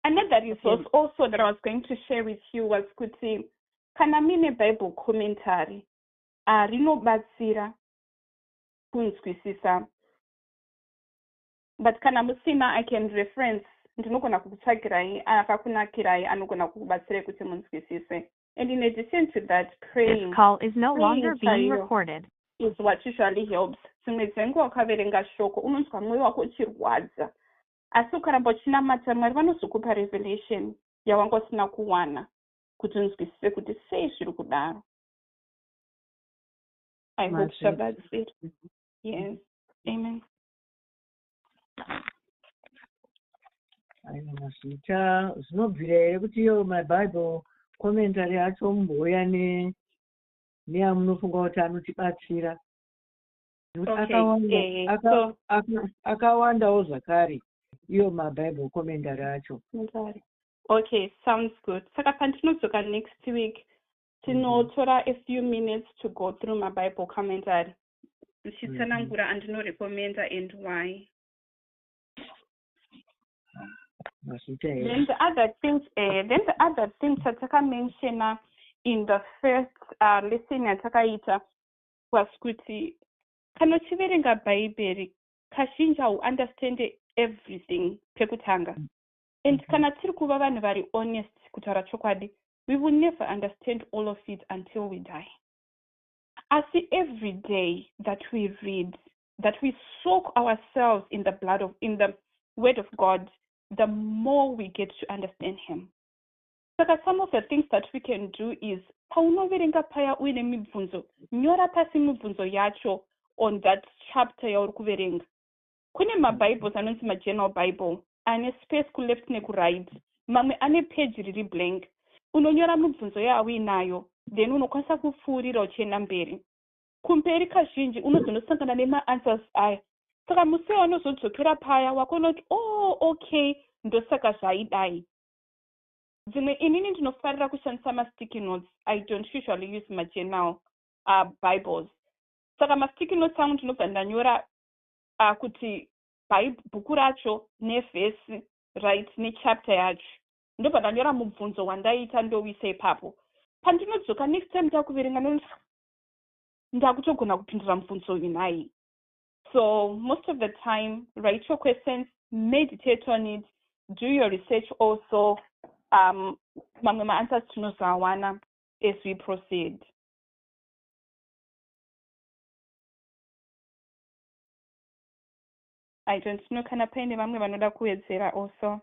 Another resource also that I was going to share with you was kuti kana muine Bible commentary, rinobatsira kunzwisisa. But kana musina, I can reference, ndinogona kukutsvagirai akakunakirai anogona kukubatsirai kuti munzwisise. And in addition to that, praying. This call is no Praying longer being chaiyo recorded. Is what usually helps. Dzimwe dzenguva ukaverenga shoko unonzwa mwoyo wako uchirwadza, asi ukaramba uchinamata, Mwari vanozokupa revelation yawanga usina kuwana kuti unzwisise kuti sei zviri kudaro. I hope Mazvita. zvabatsira. Yes, amen. Aiwa, mazvita. Zvinobvira here kuti iyo maBible commentary acho mumbouya neamunofunga kuti anotibatsira? Nekuti Okay. akawanda, So akawandawo zvakare iyo maBible commentary acho. Commentary. Okay, sounds good. Saka pandinodzoka next week, tinotora a few minutes to go through my Bible commentary, ndichitsanangura andinorecommenda and why. Mazvita here. Then the other things, then the other thing tatakamenshena in the first lesson yatakaita was kuti kana uchiverenga Bhaibheri, kazhinji hauunderstande everything pekutanga. And kana tiri kuva vanhu vari honest, kutaura chokwadi, we will never understand all of it until we die. Asi every day that we read, that we soak ourselves in the blood of in the word of God, the more we get to understand him. Saka some of the things that we can do is, paunoverenga paya uine mibvunzo, nyora pasi mibvunzo yacho on that chapter yauri kuverenga. Kune maBibles anonzi majournal Bible ane space kuleft nekuright, mamwe ane peji riri blank. Unonyora mibvunzo yauinayo, then unokwanisa kupfuurira uchienda mberi. Kumberi kazhinji unozonosangana nemaanswers aya. Saka musi waunozodzokera paya, wakuona kuti, "Oh, okay, ndosaka zvaidai." Dzimwe, inini ndinofarira kushandisa masticky notes. I don't usually use majournal Bibles. Saka masticky notes angu ndinobva ndanyora kuti bhuku racho nevhesi, right, nechapter yacho. Ndobva ndanyora mubvunzo wandaita, ndowisa ipapo. Pandinodzoka next time ndakuverenga, ndakutogona kupindura mubvunzo uyu nhai. So most of the time, write your questions, meditate on it, do your research also. Mamwe maanswers tinozoawana as we proceed. I don't know kana paine vamwe vanoda kuwedzera also.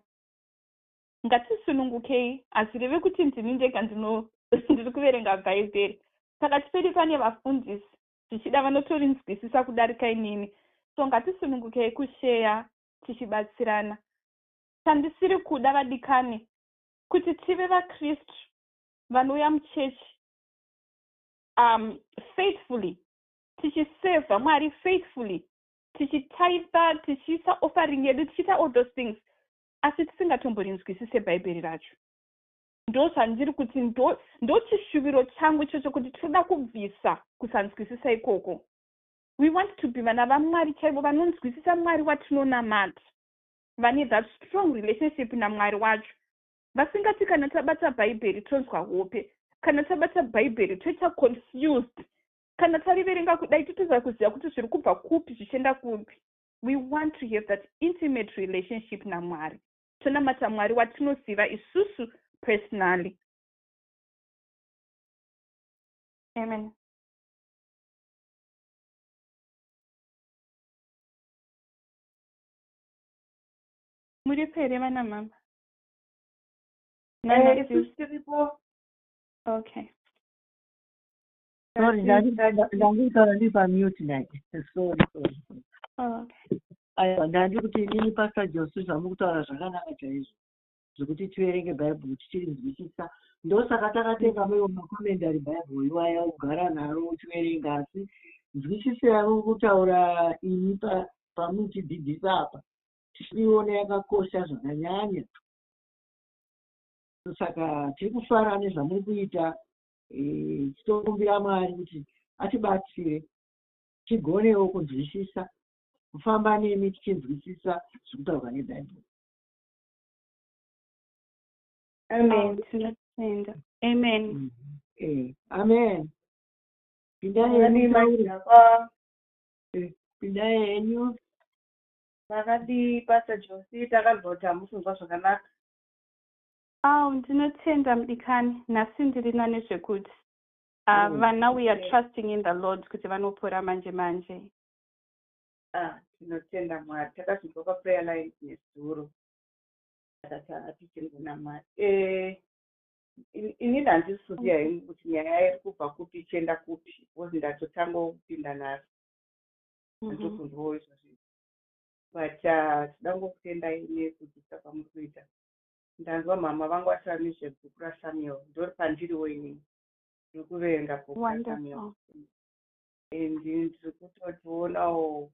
Ngatisunungukei. Hazvireve kuti ndini ndega ndiri kuverenga Bhaibheri. Pakati pedu pane vafundisi, zvichida vanotorinzwisisa kudarika inini. So ngatisunungukei kusheya, tichibatsirana. Chandisiri kuda, vadikani, kuti tive vaKristu vanouya muchechi faithfully, tichisevha Mwari faithfully, tichitaitha, tichiisa offering yedu, tichiita all those things, asi tisingatomborinzwisise Bhaibheri racho. Ndo zvandiri kuti, ndo chishuviro changu ichocho, kuti tinoda kubvisa kusanzwisisa ikoko. We want to be vana vaMwari chaivo, vanonzwisisa Mwari watinonamata, vane that strong relationship naMwari wacho, vasingati kana tabata Bhaibheri tonzwa hope, kana tabata Bhaibheri toita confused, kana tariverenga kudai totoza kuziva kuti zviri kubva kupi zvichienda kupi. We want to have that intimate relationship naMwari. Tonamata Mwari watinoziva isusu personally. Amen. Muripo here, vana mama? Isusu tiripo. Okay. Sorry, ndangutaura ndiri pamute nai. Sorry, sorry. Oh, okay. Aiwa, ndandi kuti inini, Pastor Jose, zvamuri kutaura zvakanaka chaizvo, zvekuti tiverenge Bhaibheri tichirinzwisisa. Ndosaka takatenga maiwo macommentary Bible iwaya, kugara naro uchiverenga. Asi nzwisiso yavo kutaura imi pamuchidzidzisa apa, tichiiona yakakosha zvakanyanya. Saka tiri kufara nezvamuri kuita. Titokumbira Mwari kuti atibatsire tigonewo kunzwisisa, kufamba nemi tichinzwisisa zviri kutaurwa neBhaibheri. Amen. Tinotenda. Amen. Amen. Pindai henyu. Makadii? Taure. Majava. Pindai henyu. Makadii, Pastor Josi? Takanzwa kuti hamusi zvakanaka. Au, ndinotenda, mudikani. Nhasi ndiri nane zvekuti vana, we are trusting in the Lord kuti vanopora manje manje. Ah, tinotenda Mwari. Takazvinzwa paprayer line nezuro, saka tichingona Mwari. Inini handisi kuziva hengu kuti nyaya iri kubva kupi ichienda kupi, because ndatotangawo kupinda nhasi. Handokunzwawo izvozvi, but tinoda ngokutendai nekudzidzisa kwamuri kuita. Ndanzwa mhama vangu vataura nezvebhuku raSamuel. Ndori pandiriwo inini, ndiri kuverenga bhuku raSamuel. Wonderful. And ndiri kutotionawo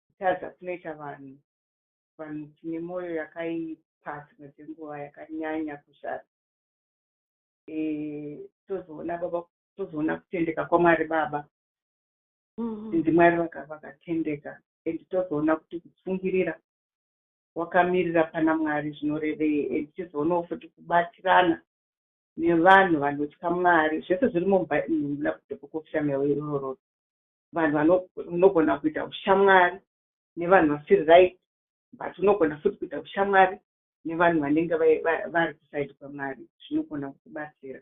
kutadza kunoita vanhu. Vanhu tine mwoyo yakaipa, dzimwe dzenguva yakanyanya kushata. Tozoona baba, tozoona kutendeka kwaMwari Baba. Ndimwari vakatendeka. And tozoona kuti kutsungirira wakamirira pana Mwari zvinorevei, and tizoonawo futi kubatirana. Nevanhu vanotya Mwari, zvese zviri muna The Book of Samuel iroro. Vanhu unogona kuita ushamwari nevanhu vasiri right, but unogona futi kuita ushamwari nevanhu vanenge vari kuside kwaMwari, zvinogona kukubatsira.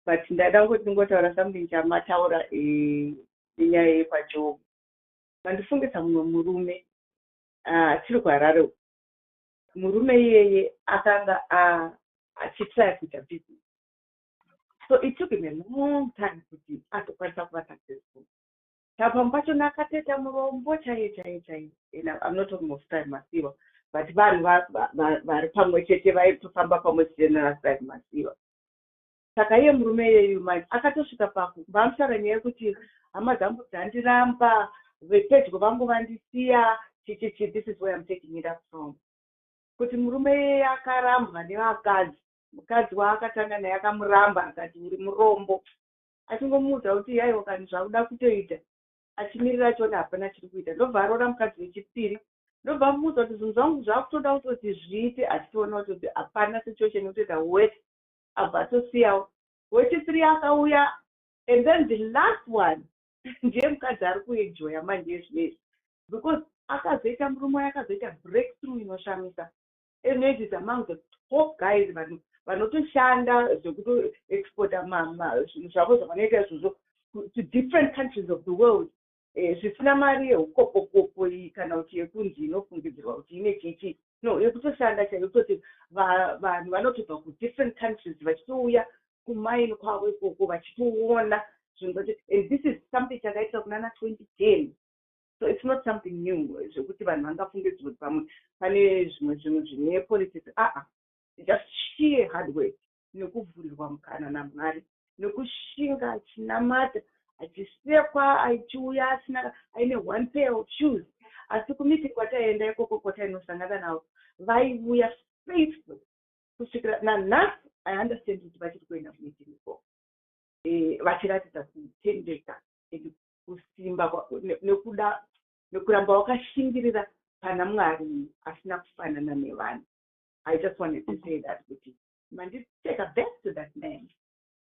But ndada kungoti ndingotaura something chamataura nenyaya yekwaJob. Mandifungisa mumwe murume tiri kuHarare. Murume iyeye akanga achitraya kuita business, so it took him a long time kuti azokwanisa kuva successful. Pamwe pachona akatoita murombo chaiye chaiye chaiye, and I'm not talking of Strive Masiyiwa, but vanhu vari pamwe chete, vaitofamba pamwe chete nanaStrive Masiyiwa. Saka iye murume iyeyu manje akatosvika paku vamutaura nyaya yekuti hama dzangu dzandiramba, vepedyo vangu vandisiya, chichichi. This is where I'm taking it up from, kuti murume iyeye akarambwa nevakadzi. Mukadzi waakatanga naye akamuramba, akati uri murombo, achingomuudza kuti yaiwa kani zvakuda kutoita, achimirira achiona hapana chiri kuita. Ndobva aroora mukadzi wechipiri, ndobva amuudza kuti zvinhu zvangu zvakutoda kutoti zviite, achitoona kutoti hapana situation yekutoita worse, abva atosiyawo. Wechithree akauya, and then the last one ndiye mukadzi ari kuenjoya manje zvinezvi, because akazoita, murume waye akazoita breakthrough inoshamisa, and is among the top guys vanhu vanotoshanda zvekutoexporta zvinhu zvavo zvavanoita izvozvo to different countries of the world, zvisina mari yeukopokopo iyi kana kuti yekunzi inofungidzirwa kuti ine chichi, no, yekutoshanda chaiyo, kutoti vanhu vanotobva kudifferent countries vachitouya kumaini kwavo ikoko vachitoona zvinhu zvacho. And this is something chakaitika kunana 2010, so it's not something new zvekuti vanhu vangafungidzirwa kuti pamwe pane zvimwe zvinhu zvine politics. Aa, just sheer hard work nekuvhurirwa mukana naMwari, nekushinga achinamata, achisekwa, achiuya asina, aine one pair of shoes, asi kumeeting kwataienda ikoko, kwatainosangana navo, vaiuya faithful kusvikira nanhasi. I understand kuti vachiri kuenda kumeeting ikoko, vachiratidza kutendeka and kusimba nekuda nekuramba wakashingirira pana Mwari asina kufanana nevanhu. I just wanted to say that kuti manditeka back to that man.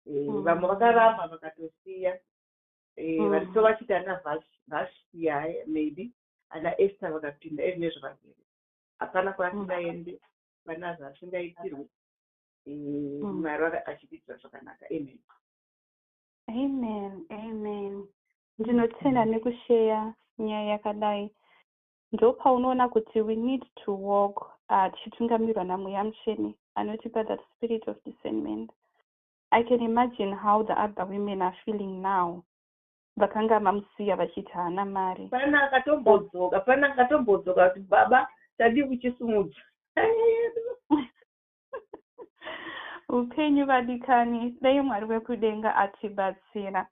Vamwe vakaramba vakatosiya, varito vachiti ana Vashti, maybe ana Esther vakapinda ezvinezvo vagere, hapana kwaasingaendi, hapana zvaasingaitirwe. Mwari achitiitira zvakanaka. Amen. Amen, amen. Ndinotenda nekusheya nyaya yakadai. Ndopaunoona kuti we need to walk tichitungamirwa naMweya Mutsvene anotipa that spirit of discernment. I can imagine how the other women are feeling now, vakanga vamusiya vachiti haana mari. Pana akatombodzoka, pana akatombodzoka kuti baba, tadii kuchisimudza. Upenyu, vadikani, dai Mwari wekudenga atibatsira.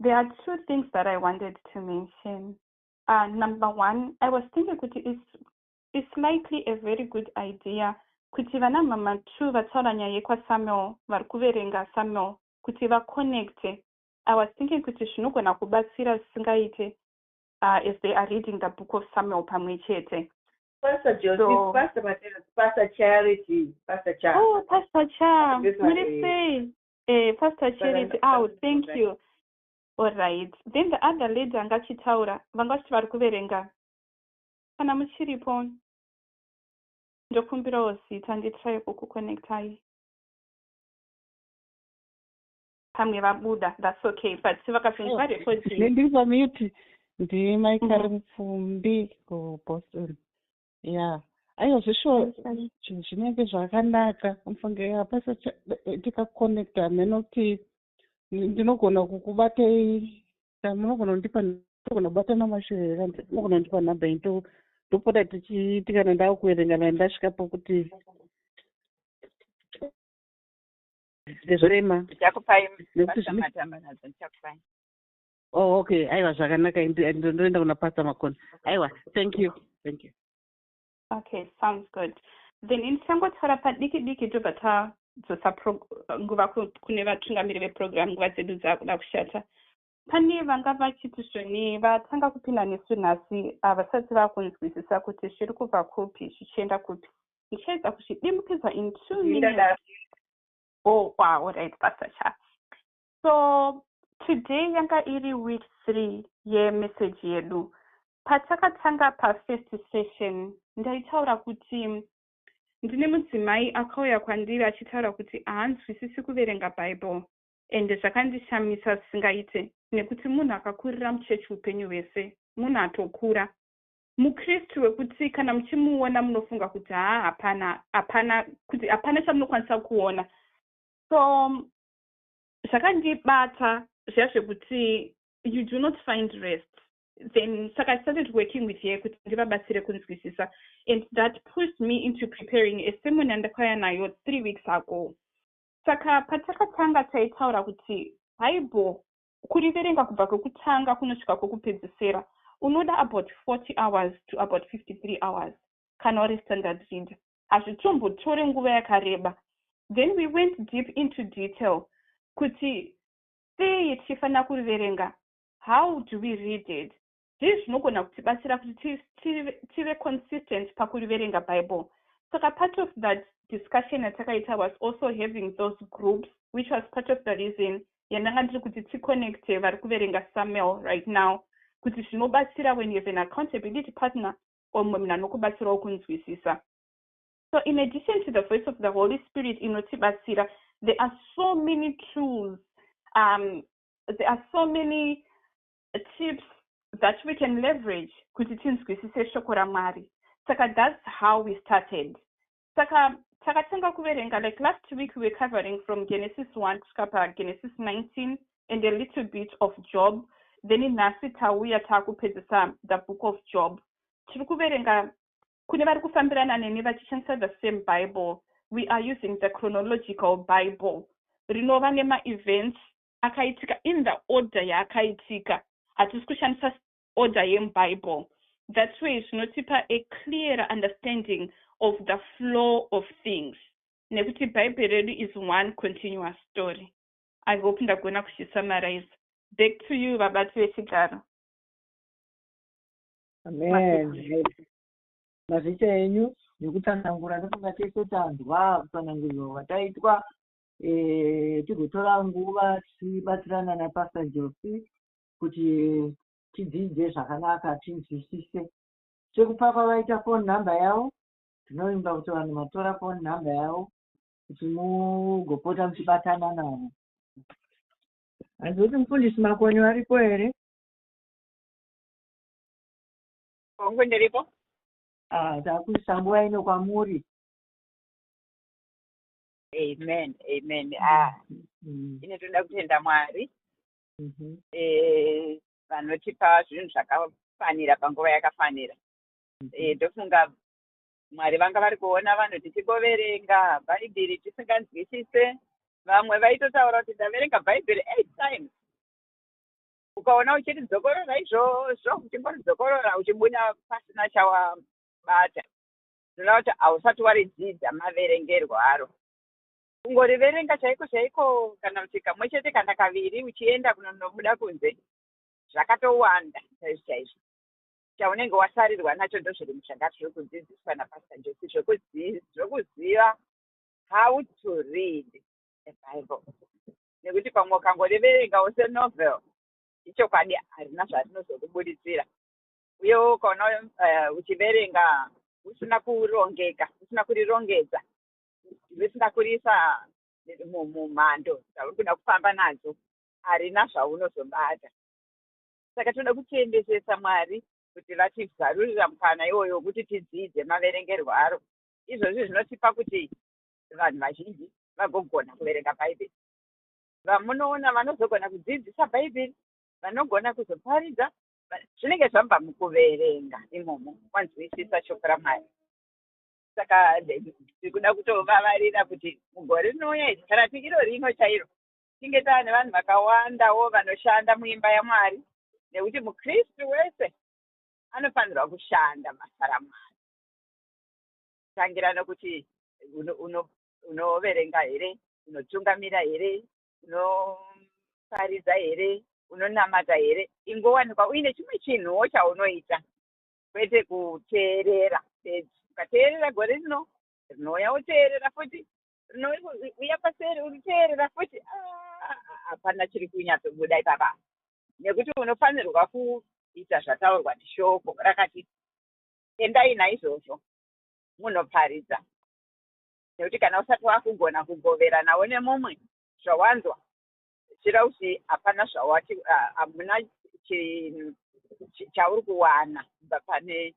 There are two things that I wanted to mention. Number one, I was thinking kuti it's likely a very good idea kuti vana mama two vataura nyaya yekwaSamuel, vari kuverenga Samuel, kuti vaconnecte. I was thinking kuti zvinogona kubatsira zvisingaite as they are reading the Book of Samuel pamwe chete. Pastor Joseph. So, Pastor Mateus, Pastor Charity, Pastor Cha. Oh, Pastor Cha, muri sei? Pastor Charity, oh, thank you. All right, then the other lady angachitaura, vanga vachiti vari kuverenga, kana muchiripo ndokumbirawo zita, nditry kukuconnectai. Pamwe vabuda, that's okay, but vakazonzwa recording. Ndiri pamute. NdiMaikari Mupfumbi kuBoston. Ya, aiwa, zveshuwa zvinenge zvakanaka mufunge hapasa tikaconnecta mheno kuti ndinogona kukubatei, munogona kundipa, ndinogona kubata namashure here? Munogona kundipa nhamba iyi, ndopota tichiiti kana ndakuverenga, na ndasvika pokuti ndezvorema. Ndichakupai. Nekuti Pastor Matambanadzo, ndichakupai. Oh, okay, aiwa, zvakanaka. Ndoenda kuna Pastor Makoni. Aiwa, thank you, thank you. Okay, sounds good. Then ndichangotaura padiki diki, tobva tadzosa nguva kune vatungamiri veprogram. Nguva dzedu dzakuda kushata. Pane vanga vachiti zvoni vatanga kupinda nesu nhasi, havasati vakunzwisisa kuti zviri kubva kupi zvichienda kupi. Ndichaedza kuzvidimbukidza in 2 minutes. Oh wow, alright, Pastor Cha. So today yanga iri week 3 yemessage yedu. Patakatanga pafirst session, ndaitaura kuti ndine mudzimai akauya kwandiri achitaura kuti haanzwisisi kuverenga Bible, ende zvakandishamisa zvisingaite, nekuti munhu akakurira muchechi upenyu hwese, munhu atokura, mukristu wekuti kana muchimuona munofunga kuti haa, hapana, hapana, kuti hapana chamunokwanisa kuona. So zvakandibata zviya zvekuti you do not find rest then. Saka I started working with her kuti ndivabatsire kunzwisisa, and that pushed me into preparing a sermon yandakauya nayo 3 weeks ago. Saka patakatanga taitaura kuti Bible kuriverenga kubva kwekutanga kunosvika kwekupedzisira unoda about 40 hours to about 53 hours kana uri standard reader. Hazvitombotore nguva yakareba. Then we went deep into detail kuti sei tichifanira kuriverenga, how do we read it, zvii zvinogona kutibatsira kuti tive consistent pakuriverenga Bible. Saka part of that discussion yatakaita was also having those groups, which was part of the reason yandanga ndiri kuti ticonnecte vari kuverenga Samuel right now, kuti zvinobatsira when you have an accountability partner or mumwe munhu anokubatsirawo kunzwisisa. So in addition to the voice of the Holy Spirit inotibatsira, there are so many tools, there are so many tips that we can leverage kuti tinzwisise shoko raMwari. Saka that's how we started. Saka takatanga kuverenga, like last week we were covering from Genesis 1 kusvika paGenesis 19 and a little bit of Job. Then nhasi tauya taakupedzisa the book of Job. Tiri kuverenga, kune vari kufambirana neni vachishandisa the same Bible, we are using the chronological Bible rinova nemaevents akaitika in the order yaakaitika. Hatisi kushandisa order yemuBible. That way zvinotipa a clearer understanding of the flow of things, nekuti Bhaibheri redu is one continuous story. I hope ndagona kuchisummarize. Back to you, vabati vechigaro. Amen. Mazita enyu nekutsanangura. Ndofunga tese tanzwa kutsanangurirwa kwataitwa. Tigotora nguva tichibatsirana naPastor Josi kuti tidzidze zvakanaka, tinzwisise. Sekupa kwavaita phone number yavo, tinovimba kuti vanhu matora phone number yavo kuti mugopota muchibatana navo. Hanzi kuti Mufundisi Makoni varipo here? Hongu, ndiripo. Ah, takuisa nguva ino kwamuri. Amen, amen. Ah, ine toda kutenda Mwari vanotipa zvinhu zvakafanira panguva yakafanira. Ndofunga Mwari vanga vari kuona vanhu tichingoverenga Bhaibheri tisinganzwisise. Vamwe vaitotaura kuti ndaverenga Bhaibheri eight times. Ukaona uchiridzokorora izvozvo, uchingoridzokorora, uchibuda pasina chawabata, zvinoreva kuti hausati waridzidza maverengerwo aro. Kungoriverenga chaiko chaiko, kana kuti kamwe chete kana kaviri, uchienda kunonobuda kunze, zvakatowanda chaizvo chaizvo. Chaunenge wasarirwa nacho ndozviri zvanga zviri kudzidziswa naPastor Josi, zvokuziva how to read a Bible, nekuti pamwe ukangoriverengawo senovel, ichokwadi harina zvarinozokubuditsira. Uyewo ukaona uchiverenga usina kurongeka, usina kurirongedza, usina kuriisa mumhando dzauri kuda kufamba nadzo, harina zvaunozobata. Saka toda kutendesesa Mwari kuti vatizarurira mukana iwoyo wekuti tidzidze maverengerwo aro. Izvozvi zvinotipa kuti vanhu vazhinji vagogona kuverenga Bhaibheri. Vamunoona vanozogona kudzidzisa Bhaibheri, vanogona kuzoparidza, zvinenge zvabva mukuverenga imomo, wanzwisisa shoko raMwari. Saka tiri kuda kutovavarira kuti mugore rinouya iri, kana ti iro rino chairo, tinge taane vanhu vakawandawo vanoshanda muimba yaMwari, nekuti mukristu wese anofanirwa kushanda basa raMwari, tangira nokuti unoverenga here, unotungamira here, unoparidza here, unonamata here. Ingowanikwa uine chimwe chinhuwo chaunoita, kwete kuteerera bedzi. Ukateerera gore rino Rinouya woteerera futi, rinouya paseri uriteerera futi. Ah, hapana chiri kunyatsobuda ipapa, nekuti unofanirwa kuita zvataurwa neshoko rakati endai naizvozvo munoparidza, nekuti kana usati wakugona kugoveranawo nemumwe zvawanzwa, zvichireva kuti hapana zvawati, hamuna chauri kuwana kubva pane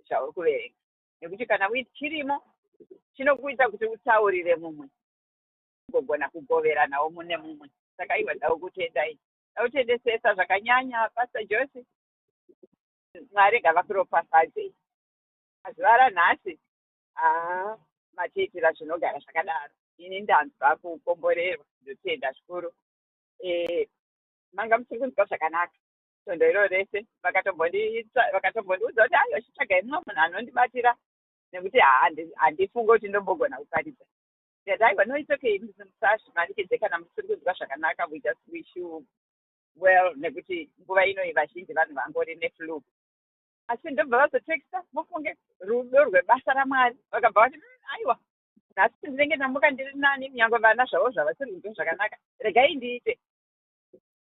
zvauri kuverenga, nekuti kana chirimo chinokuita kuti utaurire mumwe, ugogona kugoveranawo mune mumwe. Saka iwa ndau kutendai, ndakutendesesa zvakanyanya, Pastor Josi. Mwari ngavakuropafadzei mazuva ranhasi. Haa, matiitira zvinogara zvakadaro. Ini ndanzwa kukomborerwa, ndotenda zvikuru. Manga musiri kunzwa zvakanaka svondo iro rese, vakatombondiudza kuti aiwa, chitsvagai mumwe munhu anondibatira, nekuti handifungi kuti ndombogona kuparidza. Ndikati aiwa, no, it's okay, musazvimanikidze kana musiri kunzwa zvakanaka. We just wish you well, nekuti nguva ino vazhinji vanhu vangori neflu. Asi ndobva vazotexta, mufunge rudo rwebasa raMwari, vakabva vati, aiwa, nhasi ndinenge ndamuka ndiri nani, nyange vana zvavo zvavasiri kunzwa zvakanaka, regai ndiite."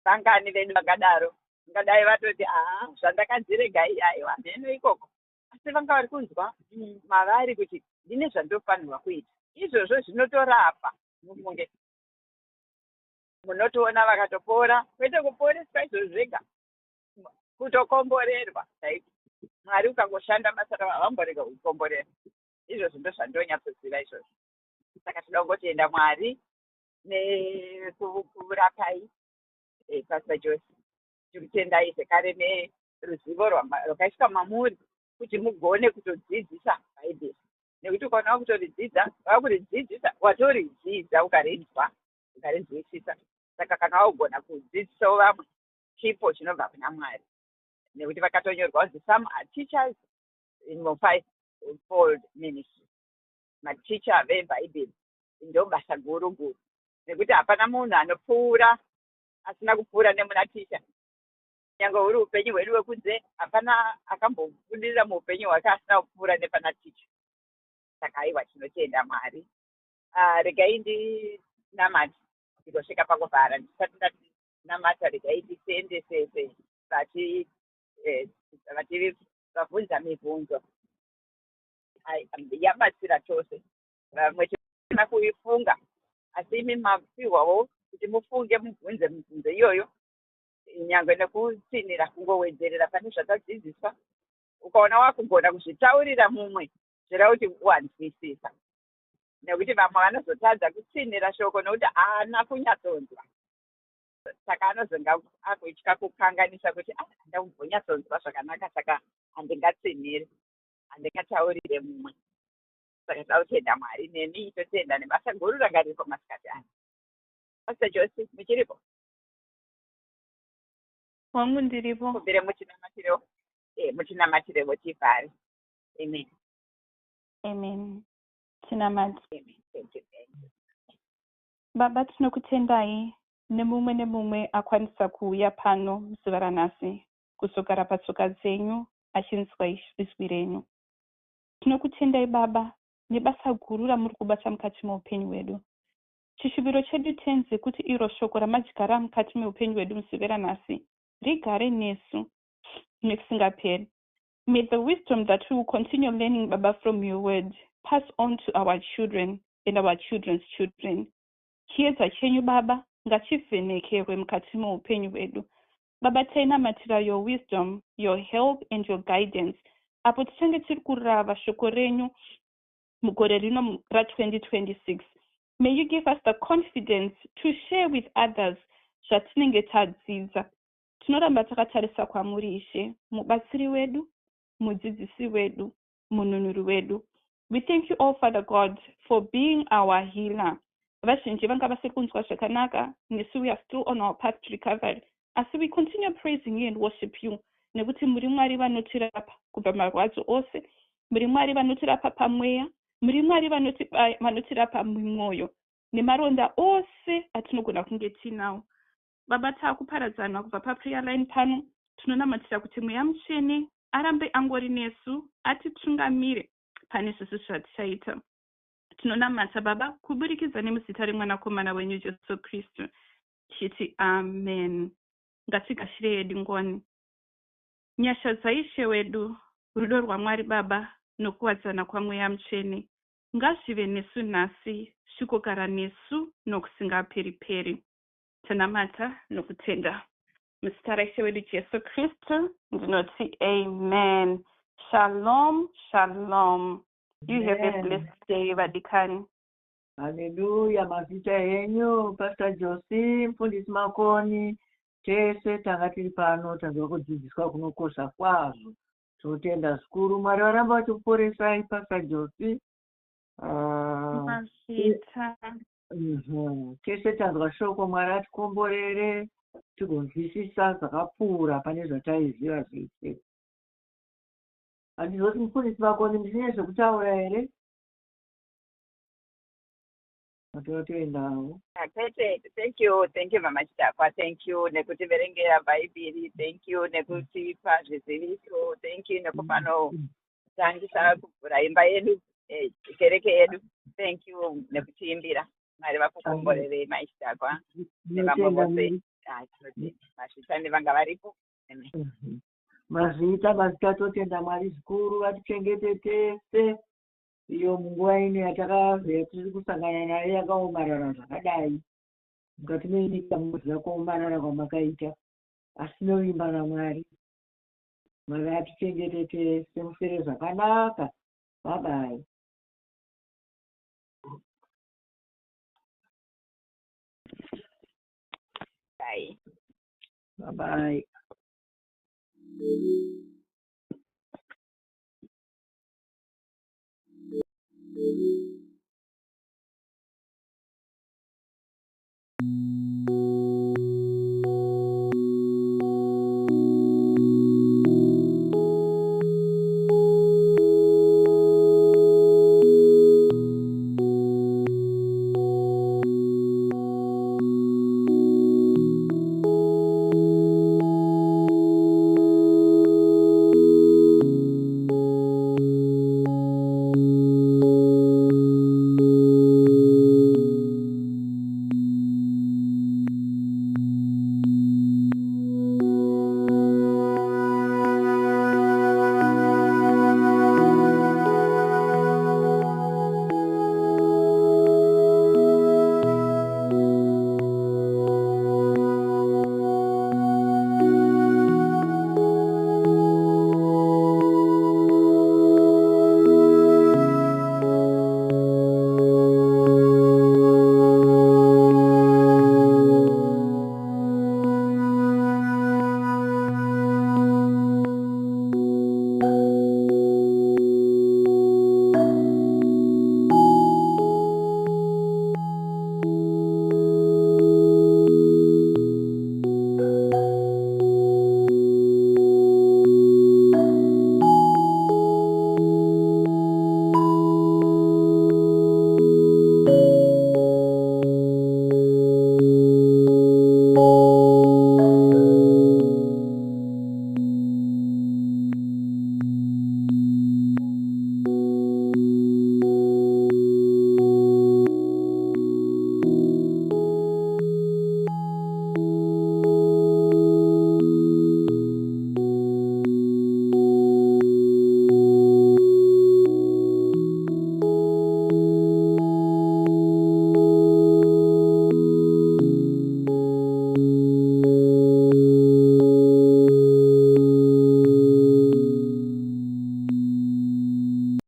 Vangani vedu vangadaro? Ngadai vatoti, "Haa, zvandakanzi regai, aiwa, mheno ikoko." Asi vanga vari kunzwa mavari kuti ndine zvandofanirwa kuita. Izvozvo zvinotorapa, mufunge. Munotoona vakatopora, kwete kuporeswa izvozvo zvega, kutokomborerwa chaiko. Mwari ukangoshanda basa ravo, havamborega kukomborera. Izvozvo ndo zvandonyatsoziva izvozvo. Saka toda kungotenda Mwari nekurapai, Pastor Jose. Tikutendai zvekare neruzivo rwakaiswa mamuri kuti mugone kutodzidzisa Bhaibheri, nekuti ukaona wakutoridzidza, wakuridzidzisa, watoridzidza, ukarinzwa, ukarinzwisisa. Saka kana wakugona kudzidzisawo vamwe, chipo chinobva kuna Mwari, nekuti vakatonyorwa kunzi some are teachers in five fold ministry. Maticha vebhaibheri ndo basa guru guru, nekuti hapana munhu anopfuura asina kupfuura nemuna ticha. Nyange huri upenyu hwedu hwekunze, hapana akambobudirira muupenyu hwake asina kupfuura nepana ticha. Saka aiwa, tinotenda Mwari. Regai ndinamate ndigosvika pakuvhara. Ndisati ndanamata, regai nditendesese vati vabvunza mibvunzo. Yabatsira tose. Vamwe tisina kuifunga, asi imi mapiwawo kuti mufunge, mubvunze mibvunzo iyoyo, nyange nekutsinira, kungowedzerera pane zvatadzidziswa. Ukaona wakugona kuzvitaurira mumwe, zvireva kuti wanzwisisa, nekuti vamwe vanozotadza kutsinira shoko nekuti haana kunyatsonzwa, saka anozonga akutya kukanganisa kuti, "Ah, handambonyatsonzwa zvakanaka, saka handingatsiniri, handingataurire mumwe." Saka toda kutenda Mwari nemi, totenda nebasa guru ranga riripo masikati ano. Pastor Josi, muchiripo? Wangu, ndiripo. Kumbire muchinamatirewo, muchinamatirewo tivhare. Amen. Amen. Tinamati. Amen. Thank you, thank you. Baba, tinokutendai nemumwe nemumwe akwanisa kuuya pano muzuva ranhasi kuzogara patsoka dzenyu achinzwa izwi renyu. Tinokutendai, Baba, nebasa guru ramuri kubata mukati meupenyu hwedu. Chishuviro chedu, Tenzi, kuti iro shoko ramadyara mukati meupenyu hwedu muzuva ranhasi rigare nesu nekusingaperi. May the wisdom that we will continue learning, Baba, from your word pass on to our children and our children's children. Chiedza chenyu, Baba, ngachivhenekerwe mukati meupenyu hwedu. Baba, tainamatira your wisdom, your help and your guidance apo tichange tiri kurava shoko renyu mugore rino ra2026. May you give us the confidence to share with others zvatinenge tadzidza. Tinoramba takatarisa kwamuri, Ishe, mubatsiri wedu, mudzidzisi wedu, mununuri wedu. We thank you all, Father God, for being our healer. Vazhinji vanga vasiri kunzwa zvakanaka, nesu we are still on our path to recovery, asi we continue praising you and worship you, nekuti muri Mwari vanotirapa kubva marwadzo ose, muri Mwari vanotirapa pamweya, muri Mwari vanotirapa mumwoyo nemaronda ose atinogona kunge tiinawo. Baba, taakuparadzana kubva paprayer line pano. Tinonamatira kuti Mweya Mutsvene arambe angori nesu, atitungamire pane zvose zvatichaita. Tinonamata Baba kuburikidza nemuzita remwanakomana wenyu Jesu Kristu, tichiti amen. Ngatigashire hedu ngoni. Nyasha dzaIshe wedu, rudo rwaMwari Baba nokuwadzana kwaMweya Mutsvene ngazvive nesu nhasi zvikogara nesu nokusingaperi-peri. Tanamata nokutenda. Muzita raIshe wedu Jesu Kristu ndinoti amen. Shalom, shalom. You have a Amen. blessed day, vadikani. Haleluya, mazita henyu Pastor Josi, Mufundisi Makoni, tese tanga tiri pano tanzwa kudzidziswa kunokosha kwazvo. Tinotenda zvikuru. Mwari varamba vachikuporesai Pastor Josi. Ah, Mazvita. Tese tanzwa shoko, Mwari atikomborere tigonzwisisa zvakapfuura pane zvataiziva zvese. Handizoti Mufundisi Makoni muchine zvekutaura here? Tinotendawo. Kwete, thank you, thank you Mama Chidakwa, thank you nekutiverengera Bhaibheri, thank you nekutipa zviziviso, thank you nekupanotangisa kuvhura imba yedu, kereke yedu, thank you nekutiimbira. Mwari vakukomborerei Mai Chidakwa nevamwe Tinotenda vose. Mwari. Ah, tinoti mazvita nevanga varipo. Amen. Mazvita, mazvita, totenda Mwari zvikuru vatichengete tese iyo munguva ino yatiri kusangana nayo yakaomarara zvakadai. Mukati menyika munoziva kuomarara kwamakaita, asi tinovimba naMwari. Mwari atichengete tese, muswere zvakanaka. Bye bye. Bye. Bye bye.